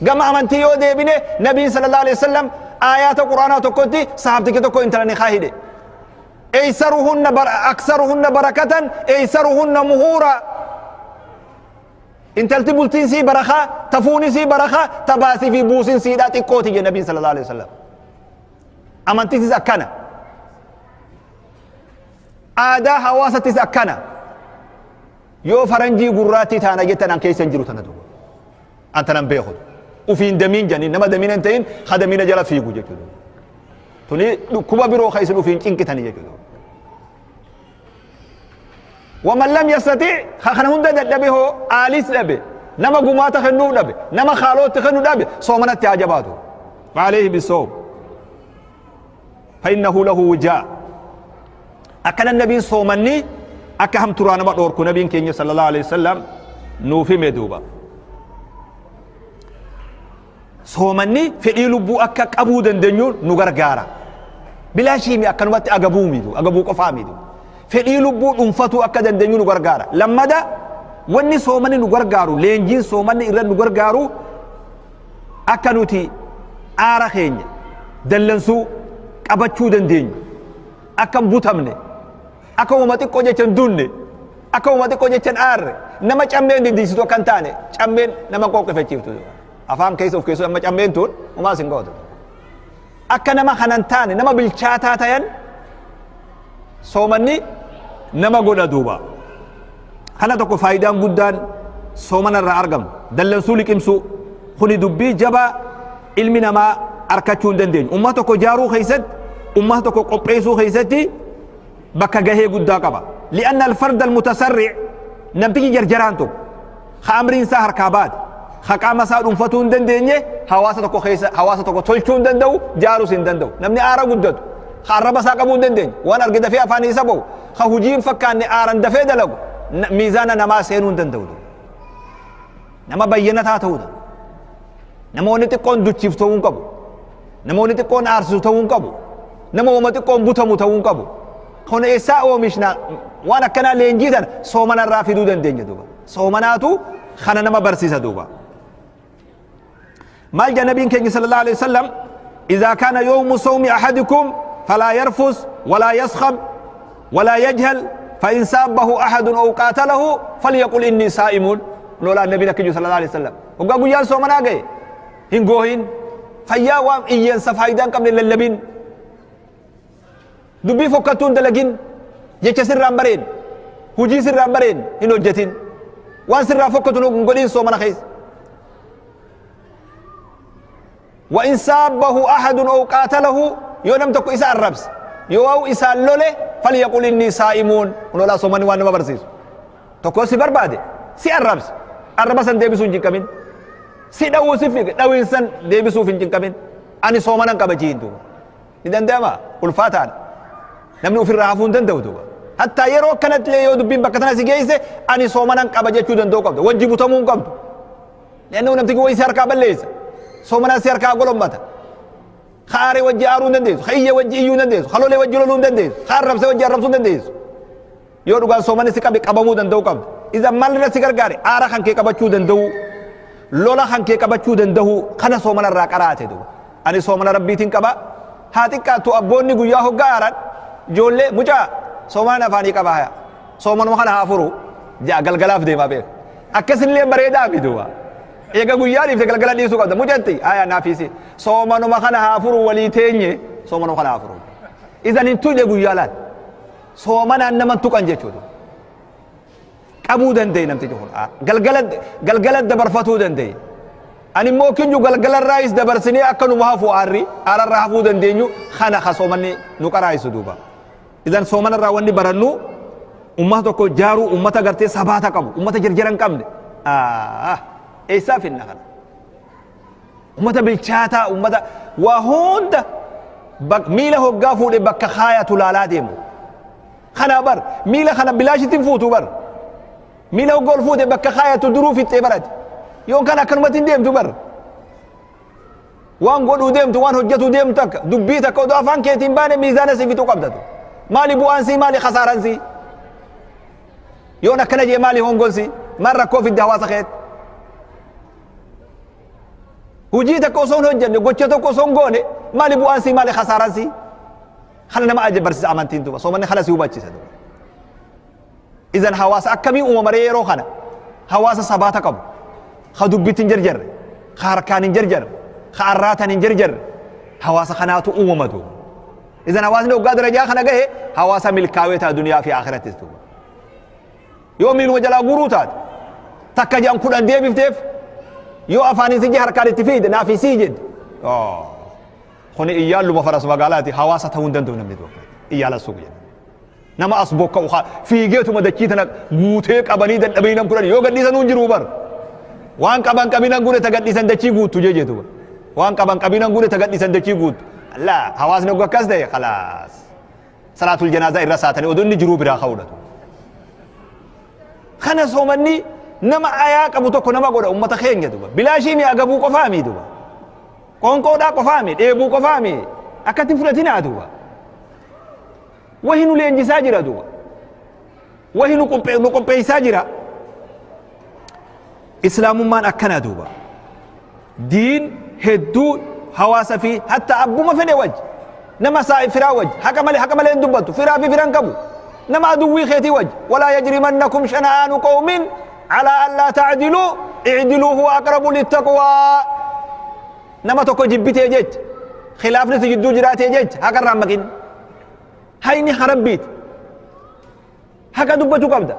قام أمنتي يو ديبيني نبي صلى الله عليه وسلم آيات القرآن تكوتي صحابتك تكو انتلاني خاهدي أيسرهن أكثرهن بركة أيسرهن مهورا Intalti bultiin sii barakaa, tafuuni sii barakaa, tabaasii fi buusin siidhaa xiqqooti jedhe Nabiin sallallahu alaihi wasallam. Amantiisis akkana. Aadaa hawaasattis akkana. Yoo faranjii gurraattii taana jettan an keessa hin jiru tana duuba. An tanan beeku. Ufiin damiin jedhanii nama damiina hin ta'in ha damiina jala fiigu jechuudha. Tuni dhukkuba biroo ka isin ufiin cinqitanii jechuudha. ومن لم يستطيع خنا هندا دبه هو آليس دبه نما قماتا خنو دبه نما خالوت خنو دبه صومنا تعجباته وعليه بالصوم فإنه له وجاء. أكن النبي صومني أكهم ترانا ما دوركو نبي كيني صلى الله عليه وسلم نوفي مدوبا صومني في إلبو أكك أبو دندنيو نغرغارا بلا شيء أكن وقت أجابو ميدو أجابو قفاميدو fedhii lubbuu dhuunfatu akka dandeenyu nu gargaara. Lammada wanni soomanni nu gargaaru leenjiin soomanni irra nu gargaaru akka nuti aara keenya dallansuu qabachuu dandeenyu akka hin butamne akka uuma xiqqoo jecha hin dunne akka uuma xiqqoo jecha hin aarre nama cammeen diddiisitu akka hin taane cammeen nama qooqefachiiftu afaan keessa of keessu amma cammeen tun umaas hin gootu akka nama kanan taane nama bilchaataa tayan soomanni nama godha duuba. Kana tokko faayidaan guddaan soomana irraa argamu dallansuu liqimsuu kuni dubbii jabaa ilmi namaa arkachuu hin dandeenyu. Ummata tokko jaaruu keessatti ummata tokko qopheessuu keessatti bakka gahee guddaa qaba. Li'anna alfarda almutasarric namtichi jarjaraan tokko ha amriin isaa harkaa baate ha qaama isaa dhuunfatuu hin dandeenye hawaasa tokko keessa hawaasa tokko tolchuu hin danda'u jaaruus hin danda'u. Namni aara guddatu ha arraba isaa qabuu hin dandeenye waan arge dafee afaan isa ba'u ha hujii hin fakkaanne aaran dafee dalagu miizaana namaa seenuu hin danda'u. Nama bayyanataa ta'uudha. Namoonni xiqqoon duchiif ta'uu hin qabu. Namoonni xiqqoon aarsisu ta'uu hin qabu. Nama uuma xiqqoon butamu ta'uu hin qabu. Kun eessaa oomishna waan akkanaa leenjii tana soomana irraa fiduu dandeenya duuba. Soomanaatu kana nama barsiisa duuba. Maal jedha nabiin keenya sallallahu alaihi wasallam إذا كان يوم صوم أحدكم فلا يرفث ولا يصخب ولا يجهل فإن سابه أحد أو قاتله فليقل إني صائم. لولا النبي نكجو صلى الله عليه وسلم وقال قيان صومنا جاي هنجوهين فيا وام إيان سفايدان قبل اللبين دبي فكتون دلجين يكسر رامبرين هجي سر رامبرين إنه جتين وان سر فكتون نقولين صومنا خيس. وإن سابه أحد أو قاتله يونم تكو إساء الربس يو إساء اللولي فليقول إني صائمون. ونولا صومني وانا ما برسيس تكو سي بربادي سي الربس الربس ان ديبسون جنكمين سي داو سي فيك داو إنسان ديبسو فين جنكمين أني صومنا كبجين دو إذن داما والفاتان نمنو في الرعفون دندو دو حتى يرو كانت لي يودو بين بكتنا سي جيسي أني صومنا كبجي دندو قبض وجبو تمون قبض لأنه نمتكو ويسار كابل ليس صومنا سير كاغولم متا خاري وجه ارون دنديس خيه وجه ايو دنديس خلولي وجه لولون دنديس خرب سي وجه ربسون دنديس يو دوغا صومنا سي قبي قبمو دندو قبض اذا مال رسي غرغاري ارا خان كي قبچو دندو لولا خان كي قبچو دندو خنا صومنا را قراته دو اني صومنا ربيتين قبا هاتيكا تو ابوني غيا هوغا اران جولي مجا صومنا فاني قبا هيا صومنا خنا هافرو جا غلغلاف ديما بيه اكسن لي بريدا بيدوا Eega guyyaa dhiifte galgala dhiisuu qabda. Mucatti aya naafisi. Soomanuma kana haa furu walii teenye soomanuma kana haa furu. Isan hin tuqne guyyaa laal. Soomanaan nama tuqan jechuudha. Qabuu danda'e namtichi kun. Galgala dabarfatuu danda'e. Ani immoo kinju galgalarraayis dabarsinee akka numa hafu aarri aararraa hafuu dandeenyu kana ka soomanni nu qaraayisu duuba. Isan soomanarraa wanni barannu ummata tokko jaaruu ummata gartee sabaata qabu ummata jarjara hin qabne. Eessaa finna kana ummata bilchaataa ummata waa hunda miila hoggaa fuudhe bakka kaayatu laalaa deemu kana bar miila kana bilaashitti hin fuutu bar miila hoggaa ol fuudhe bakka kaayatu duruu fixxee barate yoon kana akkanumatti hin deemtu bar waan godhuu deemtu waan hojjetuu deemtu takka dubbii takka odoo afaan keetiin baane miizaana si fixuu qabdatu maali bu'aan sii maali khasaaraan sii yoon akkana jee maali hongoon sii maal rakkoo fidde hawaasa keetti hujii takka osoo hin hojjenne gocha tokko osoo hin goone maali bu'aan sii maali khasaaraan sii kana nama ajaa'ib barsiisa amantiin duuba soomanni kana si hubachiisa duuba. Idan hawaasa akkamii uumamaree yeroo kana Hawaasa sabaata qabu. Ka dubbitti hin jarjarre. Ka harkaan hin jarjarre. Ka arraatan hin jarjarre. Hawaasa kanaatu uumama duuba. Idan hawaasni hoggaa darajaa kana gahe hawaasa milkaawee ta'a duniyaa fi akhirattis duuba. Yoo miiluma jalaa guuruu taate takka jedhan 10 deebifteef yoo afaanin si harkaan itti fiide naaf isii jedhe. Kuni iyyaalluma faras magaalaati hawaasa ta'uu hin danda'u namni tokko. Iyyaala suuq jedhe. Nama as bokka'u fiigeetuma dachii tana guutee qabanii dadhabanii nam 10 yoo gadhiisan hin jiru bar. Waan qaban qabinan guute ta gadhiisan dachii guuttu jeetu. Waan qaban qabinan guute ta gadhiisan dachii guuttu. La hawaasni ogga akkas ta'e khalaas. Salaatul janaazaa irra saatanii oduu inni jiruu biraa ka'uudha. Kana soomanni nama ayaa qabu tokko nama godha ummata keenya duba. Bilaashii mi'a gabuu qofaami duba. Qoonqoodhaa qofaami dheebuu qofaami akkatti fudhatinaa duba. Wahi nu leenjisaa jira duba. Wahi nu qopheessaa jira. Islaamummaan akkana duba. Diin hedduu hawaasa fi hatta abbuma fedhe wajji nama saa firaa wajji haqa malee hin dubbattu firaa fi firan qabu nama aduwwii keetii wajji walaa yajrimannakum shana'aanu qawmin alaa allaa ta'diluu i'diluu huwa aqrabu littaqwaa. Nama tokko jibbitee jecha khilaafni si jidduu jiraatee jecha haqa irraa maqin hayni harabbiiti haqa dubbachuu qabda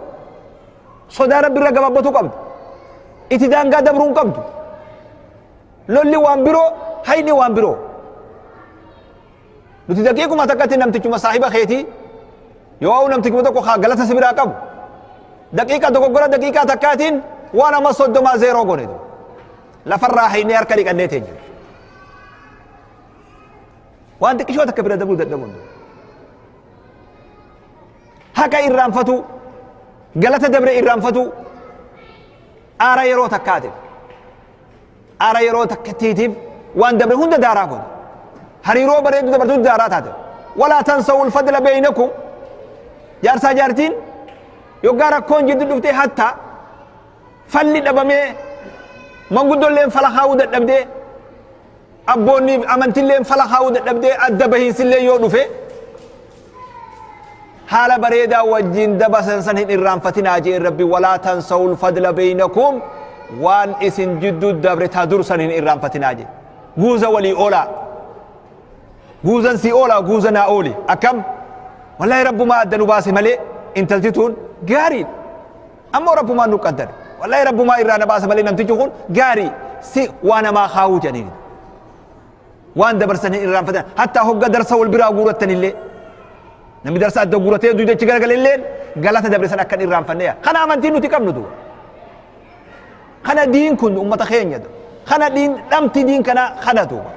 sodaa rabbi irra gabaabbatu qabda itti daangaa dabruu hin qabdu lolli waan biroo hayni waan biroo. Nuti daqiiquma takkatti namtichuma saahiba keetii yoo namtichuma tokko galata si biraa qabu daqiiqa dogoggora daqiiqaa takkaatiin waan amma 30 0 goone lafarraa haynee harka dhiqannee teenya. Waan xiqqishoo takka bira dabruu dadhabuun haqa irraanfatu galata dabre irraanfatu aara yeroo takkaatiif aara yeroo takkattiitiif waan dabre hunda daaraa godhe hariiroo bareedu dabartuu daaraa taate. Walaa tansawu alfadla baynakum jaarsaa jaartiin yoggaa rakkoon jiddu dhuftee hatta falli dhabamee manguddolleen fala kaa'uu dadhabdee abboonni amantilleen fala kaa'uu dadhabdee adda bahiinsillee yoo dhufe haala bareedaa wajjin dabasan san hin irraanfatinaa jee rabbi walaa tansawu alfadla baynakum waan isin jidduu dabre taa dursan hin irraanfatinaa jee. Guuza walii oolaa guuzan si oolaa guuza naa ooli akkam wallahi rabbumaa adda nu baase malee intalti tun gaariidha ammoo rabbumaan nu qaddare wallahi rabbumaa irraa na baase malee namtichi kun gaarii si waa namaa kaawuu jedhaniin waan dabarsan hin irraanfatan hattaa hogga darsa wal biraa guurattan illee namni darsa adda guuratee duudachi garagale illeen galata dabre san akkan irraanfanneya. Kana amantiin nuti qabnu duuba. Kana diin kun ummata keenya kana diin dhamti diin kana kana duuba.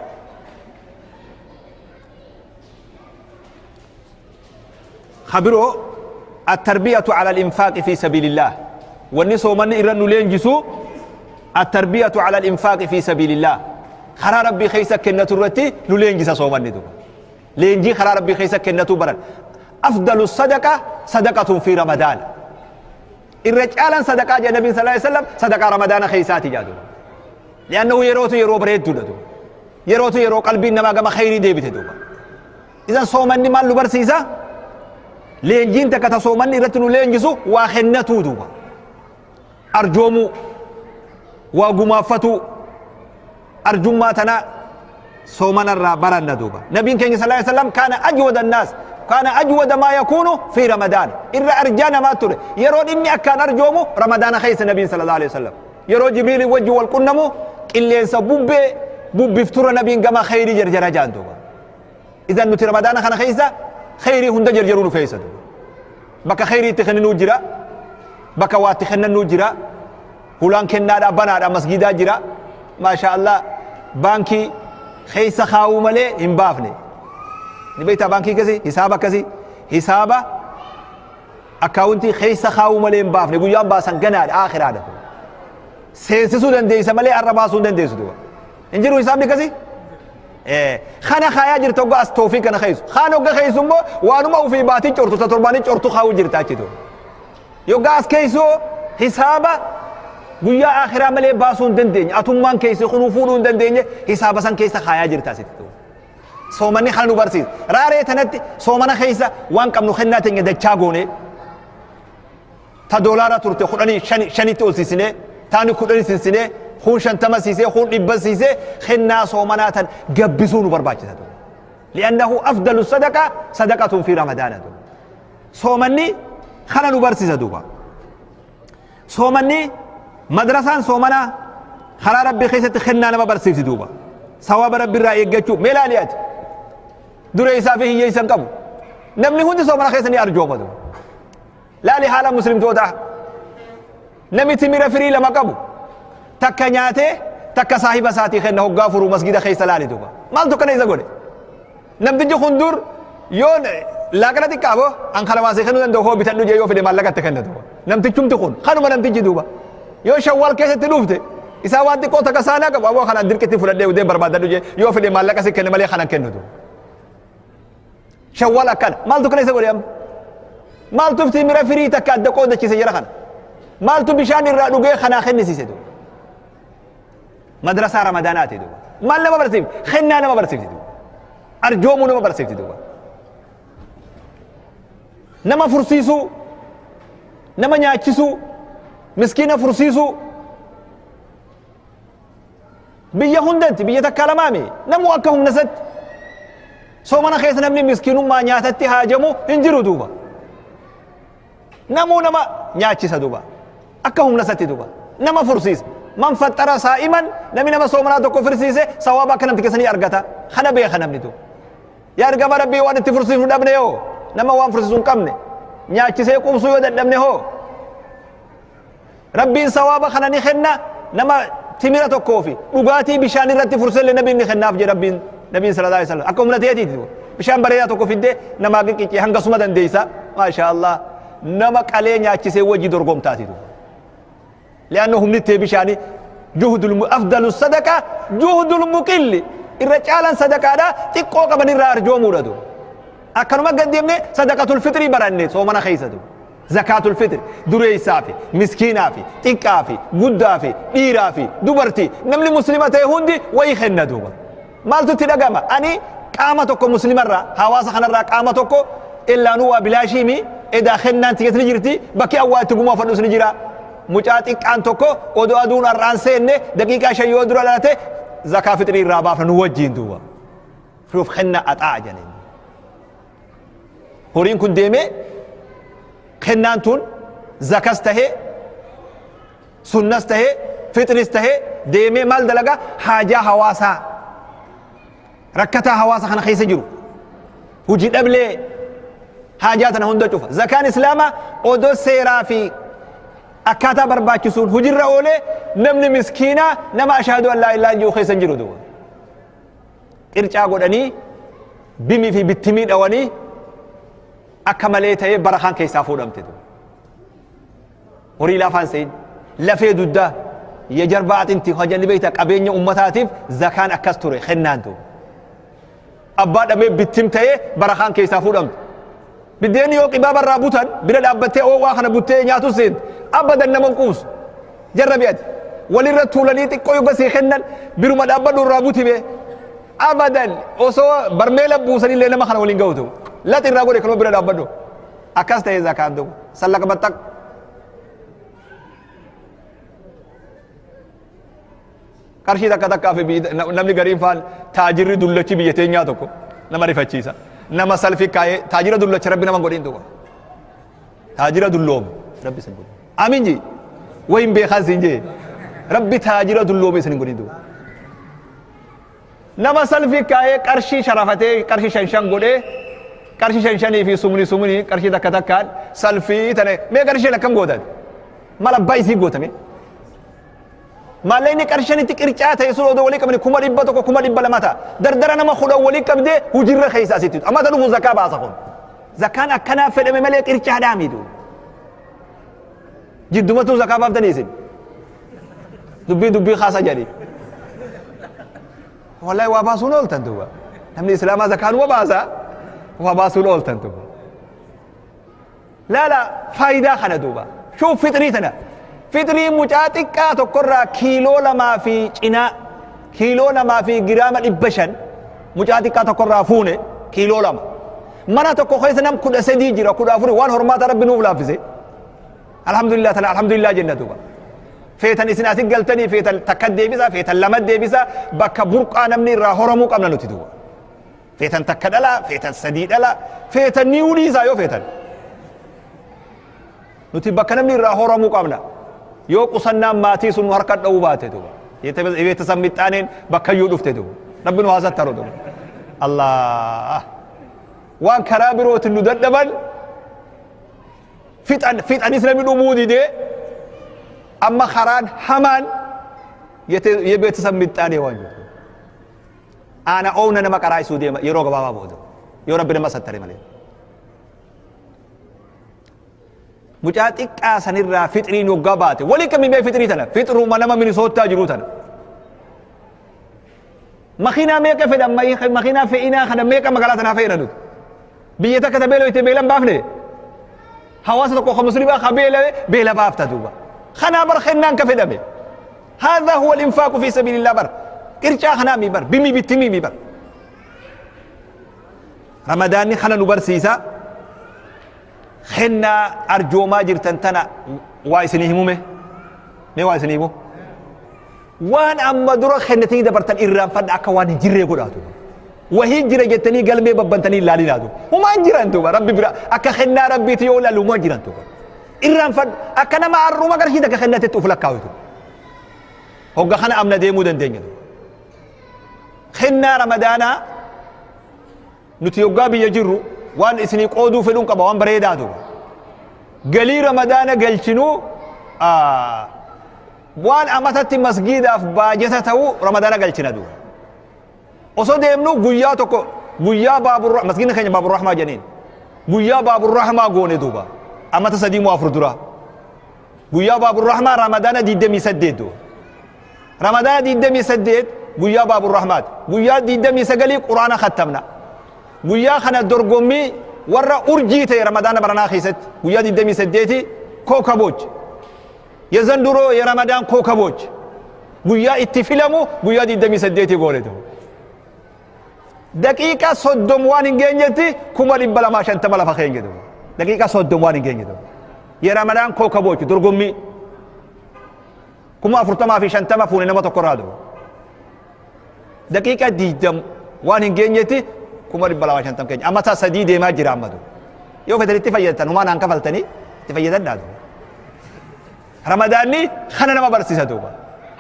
خبرو التربية على الإنفاق في سبيل الله والنسو من إرن لينجسو التربية على الإنفاق في سبيل الله خرا ربي خيسا كنة الرتي نلينجس صومن دوبا لينجي خرا ربي خيسا كنة برن أفضل الصدقة صدقة في رمضان الرجال صدقة جاء النبي صلى الله عليه وسلم صدقة رمضان خيساتي جادو لأنه يروتو يرو بريد دوبا يروتو يرو قلبي إنما قام خيري ديبت دوبا إذا صومن مال لبرسيسا لينجين تكتا صومن إرتنو لينجسو واخنتو دوبا أرجومو وقمافتو أرجماتنا صومنا الرابرنا دوبا. نبي كان صلى الله عليه وسلم كان أجود الناس كان أجود ما يكون في رمضان إر أرجانا ما ترى يرون إني أكان أرجومو رمضان خيس النبي صلى الله عليه وسلم يرو جبريل وجه والقنمو اللي ينسى بوب بفتور نبي كما خيري جرجرة جان دوبا. إذا نتي رمضان خنا خيسة خيري هند جرجرون فيسة دوبا بك خيري تخننو جرا بك وات تخننو جرا هولان كنا بنا مسجدا جرا ما شاء الله بانكي خيسة خاو ملي إمبافني نبيتا بانكي كذي حسابة كذي حسابة أكاونتي خيسة خاو ملي إمبافني يقول يوم باسن جنا آخر هذا سينسسو دنديسة ملي الرباسون دنديسو دوا إنجرو حساب كذي إيه خانا خايا جرتو قاس توفيق أنا خيس خانو خيسو مو وانو ما في باتي شرطو تطرباني شرطو خاو جرتا كده يو قاس كيسو حسابة guyyaa akhiraa malee baasuu hin dandeenye atummaan keessa kunuu fuudhuu hin dandeenye hisaaba san keessa kaayaa jirta asitti. Soomanni kana nu barsiisa. Raaree tanatti soomana keessa waan qabnu kennaa teenya dachaa goone. Ta doolaara turte kudhanii shanitti ol siisine, taani 10 siisine, kun 50 siisee, kun 100 siisee, kennaa soomanaa tan gabbisuu nu barbaachisa. لأنه أفضل الصدقة صدقة في رمضان. صومني خنا نبرسي دوبا. صومني مدرسة صومنا خلا ربي خيسة خنا نما برسي دوبا. ثواب ربي رأي جتشو ملاليات. دريسا فيه يسن قبو. نمني هندي صومنا خيسة أرجو مدو. لا لحالة مسلم تودا. نمي تمير فري لما قبو. تكنياته تك صاحب ساتي خنا هو غافر مسجد خيسة لالي دوبا. مال تو كنا إذا قولي. نمتجي خندور يون لاكنا تكابو أن خلوا سيخنو عند هو بيتنو جيو في دمال لقت تكنا دوبا. نمتجي تخون خنو ما نمتجي دوبا. يو شوال كيسة تلوفته. إذا وانت كوتا كسانا كبا أبو خنا درك تفرد ده وده برباد ده جي يو في دمال لقت سكنا مالي خنا كنو دوبا. شوال أكل مال تو كنا إذا قولي أم مال تو في ميرا فري تكاد دكو ده كيسة جرا خنا مال تو بيشان الرادوجي خنا خني سيسة دوبا. مدرسة رمضانات دوبا. مال لما برسيم خنا لما برسيم دوبا. أرجومو نما برسيتي دوبا. نما فرسيسو نما نياچيسو مسكينة فرسيسو بيا هندنتي بيا تكلمامي نمو أكهم نست سومنا خيس نمني مسكينو ما نياتتي هاجمو انجرو دوبا. نمو نما نياچيسا دوبا أكهم نستي دوبا. نما فرسيس من فتر صائما نمي نما سومنا دوكو فرسيسه ثوابا كنم تكسني أرغتا خنا بيه خنا مني دو يا رغب ربي وان تفرسي دبنه يو نما وان فرسيسون قمنه نياچيسه قمسو يو دبنه هو ربي ثوابا خنا ني خنا نما تميره توكوفي دغاتي بشان رتي فرسل نبي ني خناف جي ربي نبي صلى الله عليه وسلم اكو منتيتي دو بشان بريا توكوفي دي نما قيقي هنغسما دنديسا ما شاء الله نما قلي نياچيسه وجي درغومتاتي دو لأنهم نتي بشاني جهد أفضل الصدقة جهد المقل الرجال صدقة دا تقوى قبل الرجوع موردو أكنما قدمني صدقة الفطر برني صومنا خيسدو زكاة الفطر دري سافي مسكينة في تكافي قدافي ديرافي دبرتي نملي مسلمة هندي ويخنا دوبا مالتو تدقما أني قامتكو مسلمة را حواسة خنا را قامتكو إلا نوا بلا شيمي إذا خنا أنت نجرتي بكي أول تقوم فنوس نجرا مجاتك أنتكو ودو أدون الرانسين دقيقة شيء يدرو لته زكاة فطري رابع فنوجين دوا شوف خنا أتعجنين هورين كن ديمي خنا أنتون زكاة سنة فطرسته ديمي مال دلقة حاجة حواسا ركتها حواسا خنا خيس جرو وجد قبل حاجاتنا هندو شوف زكاة إسلاما ودو سيرا في أكاتا برباچسون هجر أولي نمني مسكينة نما أشهد أن لا إله إلا الله خيسن جرو دو إرجع قدني بمي في بتمين أواني أكملت برخان كيسافو دمتدو هوري لا فانسين لفي دودا يجربات انتي هجن بيتك أبين أمتاتيف زكان أكستوري خناندو أبا دمي بتمتي برخان كيسافو دمت بدين يوك إباب الرابطان بلاد أبتي أو واخنا بوتي نياتو سيد أبدا نمنقوس جربيات وللرتولاني تكويو بس خنن بيرو ما أبدا الرابطي به أبدا أوسو برميل بوسني لنا ما خنا ولين قوتو لا تراغو لكلو بلاد أبدا أكاسته إذا كان دو سلك بتك قرشي تك تك في بيد نمني غريب فان تاجر دلتي بيتين نياتو نمري فتشيسا نما سلفي كاي تاجر دلتي ربنا ما قولين دو تاجر دلوم ربي سنقول آمين جي وين بخازين جي ربي تاجر دلوم سنقولين دو نما سلفي كاي قرشي شرافته قرشي شنشن قولي قرشي شنشني في سمني سمني قرشي تك تك سلفي تني ما قرشي لكم قودت ما لبايسي قوتمي ما ليني قرشني تكرچاته يسول دو ولي كمني كما ديبا تو كما ديبا لماتا دردرنا ما خدا ولي كبده وجر خيسا سيتو اما تدو زكاه باسخون زكانا كنا فدم ملي قرچا داميدو جدومتو زكاه بافتنيسين دبي دبي خاصه جاري والله واباسون اولتن دو نمني اسلام زكان وباسا واباسون اولتن دو لا لا فايده خنا دوبا شوف فطريتنا فطري مجاتك تقرا كيلو لما في چنا كيلو لما في جرام البشن مجاتك تقرا فونه كيلو لما منا تكو خيس نم كود سدي جرا كود افري وان حرمات ربي نوف لافزي Alhamdulillah tana alhamdulillah jenna duuba. Feetan isin asit galtanii feetan takka deebisa feetan lama deebisa bakka burqaa namni irraa horamuu qabna nuti duuba. Feetan takka dhala feetan sadii dhala feetan ni uliisaa yoo feetan. Nuti bakka namni irraa horamuu qabna. Yoo qusannaan maatii sun nu harka dha'uu baate duuba. Beetasab mixxaaneen bakka iyyuu dhufte duuba. Rabbi nu haasattaru duuba. Allah. Waan karaa birootiin nu dadhaban fixanis namni dhumuu didee amma karaan hamaan የቤተሰብ ምጣኔ waan jiru. Ana oowna nama qaraa isuu deema yeroo gabaabaa booda yoo rabbi nama sattare malee. Mucaa xiqqaa sanirraa fixriin waggaa baate walii kamii mee fixrii tana fixruuma nama Minisoottaa jiru tana. Makiinaa meeqa fedhan makiinaa fe'inaa kana meeqa magaalaa tanaa fe'ina nuti. Biyya takka ta beeloyte beelan baafne. Hawaasa tokko ka muslimaa ka beela beela baafta duuba. Kanaa bar kennaan ka fedhame. هذا هو الإنفاق في سبيل الله بر. إرجع خنامي بر بمي بتميمي بر. رمضان خنا نبرسيسا خنا أرجو ما جرتن تنا وايسني همومه مي وايسني همو وان أما درا خنتي دبرتن إيران فد أكوان جري قراتو وهي جري جتني قلبي ببنتني لالي نادو وما جران تو ربي برا أكا خنا ربي تيولا لو ما جران تو إيران فد أكنا ما أروما كرشي دك خنتي تفلك كاوتو هو خنا أمنا ديمو دندين خنا رمضانا نتيوغا بيجرو وان اسني قودو فلون قبا وان بريدادو قلي رمضان قلشنو وان امتت مسجد اف باجتتو رمضان قلشنا دو وصو ديمنو قويا تكو قويا باب الرحمة مسجدنا خنيا باب الرحمة جنين قويا باب الرحمة قوني دوبا امت سديمو افردورا قويا باب الرحمة رمضان دي دمي سديدو رمضان دي دمي سديد قويا باب الرحمة قويا دي دمي سقلي قرآن ختمنا guyyaa kana dorgommii warra urjii ta'e ramadaana baranaa keessatti guyyaa 28 kookaboች የዘንድሮ የረመዳን ኮከቦች guyyaa itti filamu guyyaa 28 goone ta'u daqiiqa 30 waan hin geenyetti 250 lafa keenya ta'u daqiiqa 30 waan hin geenye ta'u የረመዳን ኮከቦች dorgommii 40,050 fuune nama tokko irraa ta'u daqiiqa 20 waan hin geenyetti 250 keenya amma isaa sadii deemaa jira ammatu yoo fetan itti fayyadatan humaan aan kafaltanii itti fayyadadhaa duuba ramadaanni kana nama barsiisa duuba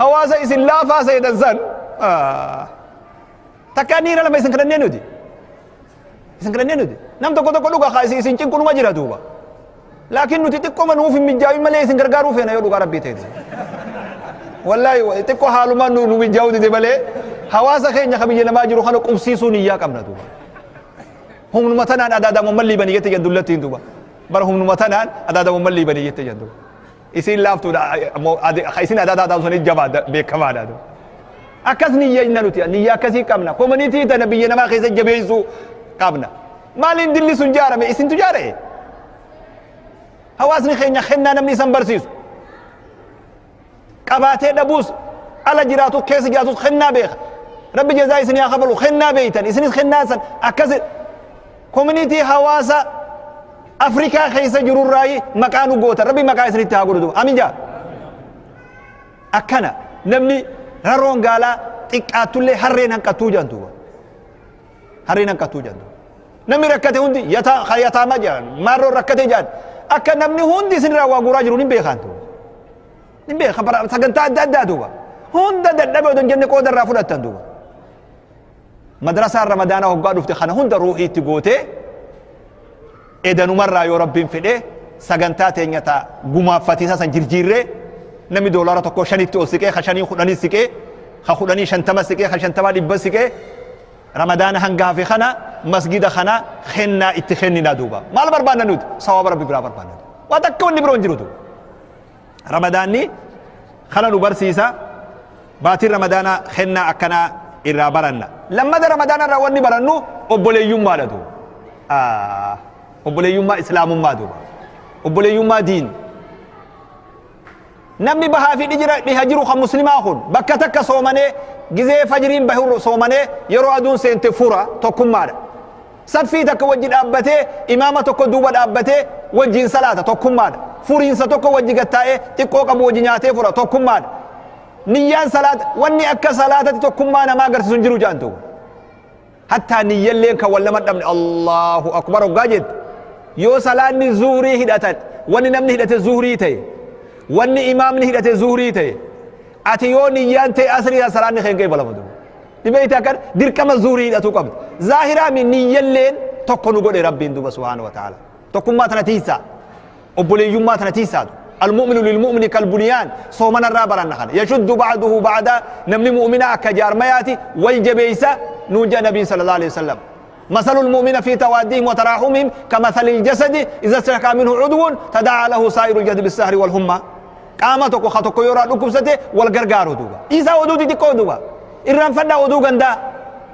hawaasa isin laafaa seetan san takka niira lama isin kadhannee nuti isin kadhannee nuti nam tokko tokko dhuga haa isin cinqunuma jira duuba laakiin nuti xiqqooma nuuf hin mijaa'in malee isin gargaaruu feena yoo dhugaa rabbii ta'e wallaahi xiqqoo haalumaan nu mijaa'uu dide malee hawaasa keenya ka biyya namaa jiru kana qubsiisuu niyyaa qabna duuba humnuma tanaan adaadamu malli banii jette jandullattiin duuba bara humnuma tanaan adaadamu malli banii jette janduba isin laaftuudha isin adaadamu sun jabaa beekamaadha duuba akkas niyya inna nuti niyya akkasii qabna koomanitii tana biyya namaa keessa jabeessuu qabna maaliin dilli sun jaarame isintu jaare hawaasni keenya kennaa namni isan barsiisu qabaatee dhabuus ala jiraatu keessa jiraatus kennaa beeka rabbi jazaa isin haa kafalu kennaa beeytan isinis kennaa san akkas koominitii hawaasa Afrikaa keessa jirurraayi maqaa nu goota rabbi maqaa isinitti haa godhu amin jaa akkana namni raroon gaalaa xiqqaattullee harreen hanqattuu jedhan duuba harreen hanqattuu jedhan duuba namni rakkate hundi yataama jedhan maarroon rakkate jedhan akka namni hundi isinirraa waa guuraa jiru nin beekaan duuba nin beeka sagantaa adda addaa duuba hunda dadhabe odon jenne qooda irraa fudhattan duuba madrasaan ramadaana hoggaa dhufte kana hunda ruuxiitti gootee edanumarraa yoo rabbiin fedhe sagantaa teenya ta gumaaffatiisa san jirjiirree namni doolaara tokko shanitti ol siqee ka shanii kudhanii siqee ka kudhanii shantama siqee ka shantama dhibba siqee ramadaana hangaa fi kana masgida kana kennaa itti kenninaa duuba maal barbaanna nuti sawaaba rabbi biraa barbaanna waa takka wanni biroo hin jiru duuba ramadaanni kana nu barsiisa baatiin ramadaana kennaa akkanaa irraa baranna lammada ramadaana irraa wanni barannu obboleeyyummaadha duuba obboleeyyummaa islaamummaa duuba obboleeyyummaa diin namni bahaa fi dhiha jiru kan muslimaa kun bakka takka soomanee gizee fajriin bahu soomanee yeroo aduun seente fura tokkummaadha saffii takka wajji dhaabbatee imaama tokko duuba dhaabbatee wajjiin salaata tokkummaadha Furiinsa tokko wajji gattaa'ee xiqqoo qabu wajji nyaatee fura tokkummaadha. Niyyaan salaata wanni akka salaatatti tokkummaa namaa agarsiisu hin jiru jaantu. Hattaa niyyalleen kan wal lama dhabne Allahu akbar hoggaa jette. Yoo salaanni zuhurii hidhatan wanni namni hidhate zuhurii ta'e wanni imaamni hidhate zuhurii ta'e ati yoo niyyaan ta'e asrii salaanni kee hin qeebalamu. Dhibee akkan dirqama zuhurii hidhatuu qabda. Zaahiraa mi niyyalleen tokko nu godhe Rabbiin duba subhaanahu wa ta'ala. Tokkummaa tana tiisaa. Obboleeyyummaa tana tiisaatu. المؤمن للمؤمن كالبنيان صومنا الرابر النخل يشد بعضه بعدا نمني مؤمنا كجار مياتي والجبيسة نوجا نبي صلى الله عليه وسلم. مثل المؤمن في تواديهم وتراحمهم كمثل الجسد إذا اشتكى منه عضو تداعى له سائر الجسد بالسهر والهمة. قامتك وخطك يرى لكم والقرقار دوبا إذا ودودي تكو دوبا إرام فدا ودو غندا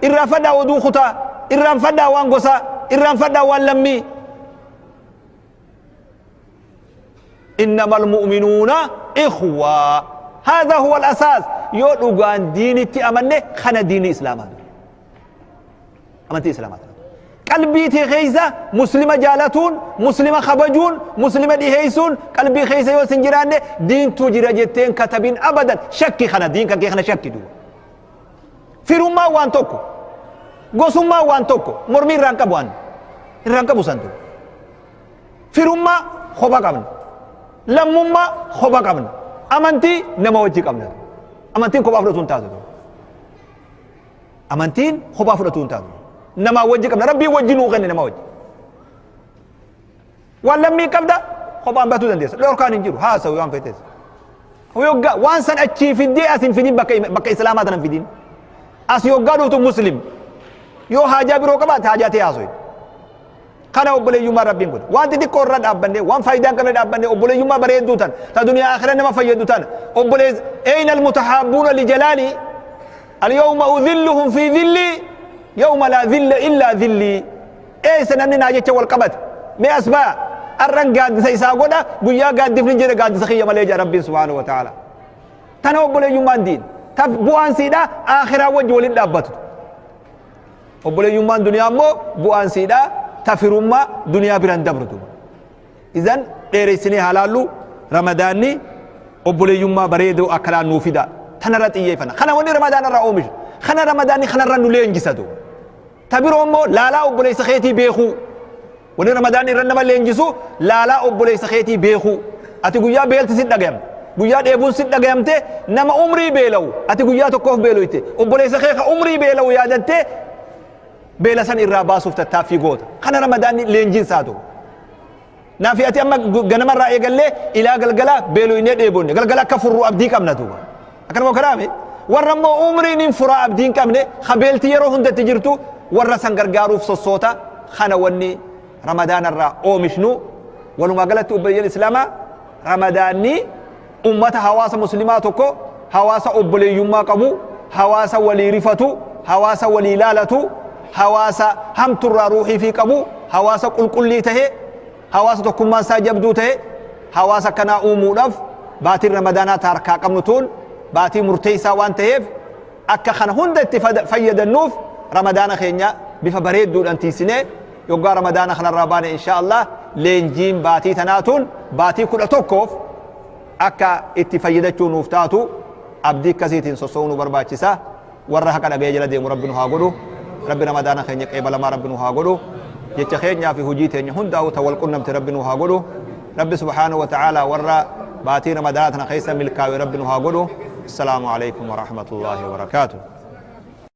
إرام فدا ودو خطا إرام فدا وانغوسا إرام فدا وان لمي. إنما المؤمنون إخوة. هذا هو الأساس. يودوغان ديني تأمنه خنا ديني إسلام أمنتي إسلام قلبي تخيزة مسلمة جالتون مسلمة خبجون مسلمة ديهيسون قلبي خيزة يوسنجران دين تجرى جتين كتبين أبدا شكي خنا دين كان خنا شكي دو فيروما وان توكو غوسوما وان توكو مرمي رانكبوان رانكبو سانتو فيروما خبا قبن لمما خبا قبن أمنتي نما وجه قبن أمنتين خبا فرتون تاتو أمنتين خبا فرتون تاتو نما وجه قبن ربي وجه نوغني نما وجه ولمي قبدا خبا أنبتو دندس لو كان ينجرو ها سوي وان فيتس ويوغا وان سن أتشي في الدي أسين في دين بك إسلاماتنا في دين أس يوغا دوتو مسلم يو حاجة برو قبات حاجاتي هاسوي kana obboleeyyummaa Rabbiin godhe waan xixiqqoo irra dhaabbanne waan faayidaa hin qabne dhaabbanne obboleeyyummaa bareedduu tan ta duniyaa akhira nama fayyadu tan obbolees ayna almutahabbuuna lijalaali alyawma udhilluhum fi dhilli yawma laa dhilla illaa dhilli eessa namni naa jecha wal qabate mee as ba'a arran gaaddisa isaa godha guyyaa gaaddifni jira gaaddisa kiyya malee jedha Rabbiin subhaanahu wa ta'ala tana obboleeyyummaan diin ta bu'aan siidha akhiraa wajji waliin dhaabbatu obboleeyyummaan duniyaa immoo bu'aan siidha تفرما دنيا بران دبرتو. إذن ديرسني حلالو رمضاني أبولي يما بريدو أكلا نوفيدا تنرات إيه فنا خنا وني رمضان الرأومش خنا رمضاني خنا رنو لين جسدو تبيرو أمو لا لا أبولي سخيتي بيخو وني رمضاني رنما لين جسو لا لا أبولي سخيتي بيخو أتي قويا بيلت ست دقيم قويا ديبون ست دقيم تي نما عمري بيلو أتي قويا تكوف بيلو تي أبولي سخيخ عمري بيلو يا دنتي بيلا سن الراباس وفتتافي قوت خنا رمضان لينجين سادو نافياتي أما جنم الرأي قال لي إلى قلقلا بيلو إني ديبوني قلقلا كفر أبدي كم ندوبا أكرم كلامي ورمو عمري نفرا أبدين كم نه خبيلتي يروحون تجرتو ورسن قرقارو في الصوتا خنا وني رمضان الرا أو مشنو ولو ما قالت أبي الإسلام رمضاني أمة حواس مسلماتكو حواس أبلي يما قبو حواس ولي رفتو حواس ولي لالتو حواسا هم ترى روحي في قبو حواسا قل قل لي تهي حواسا تكون ما ساجبدو تهي حواسا كنا أمو رف باتي رمضان تاركا قمنتون باتي مرتيسا وان تهيف أكا خان هند فيد النوف رمضان خينيا بفبريد دون أنتي سنة يوغا رمضان خان الربان إن شاء الله لينجيم باتي تناتون باتي كل أتوكوف أكا اتفيدتشو نوفتاتو أبدي كسيتين سوسونو برباتشسا ورها كان أبي جلدي مربنو هاقولو ربنا رمضان خينيا قبل ما ربنا هاقولو يتخينيا في هجيتين هندا وتولقنا ربنا هاقولو رب سبحانه وتعالى ورا باتي رمضان خيسا ملكا ربنا هاقولو. السلام عليكم ورحمة الله وبركاته.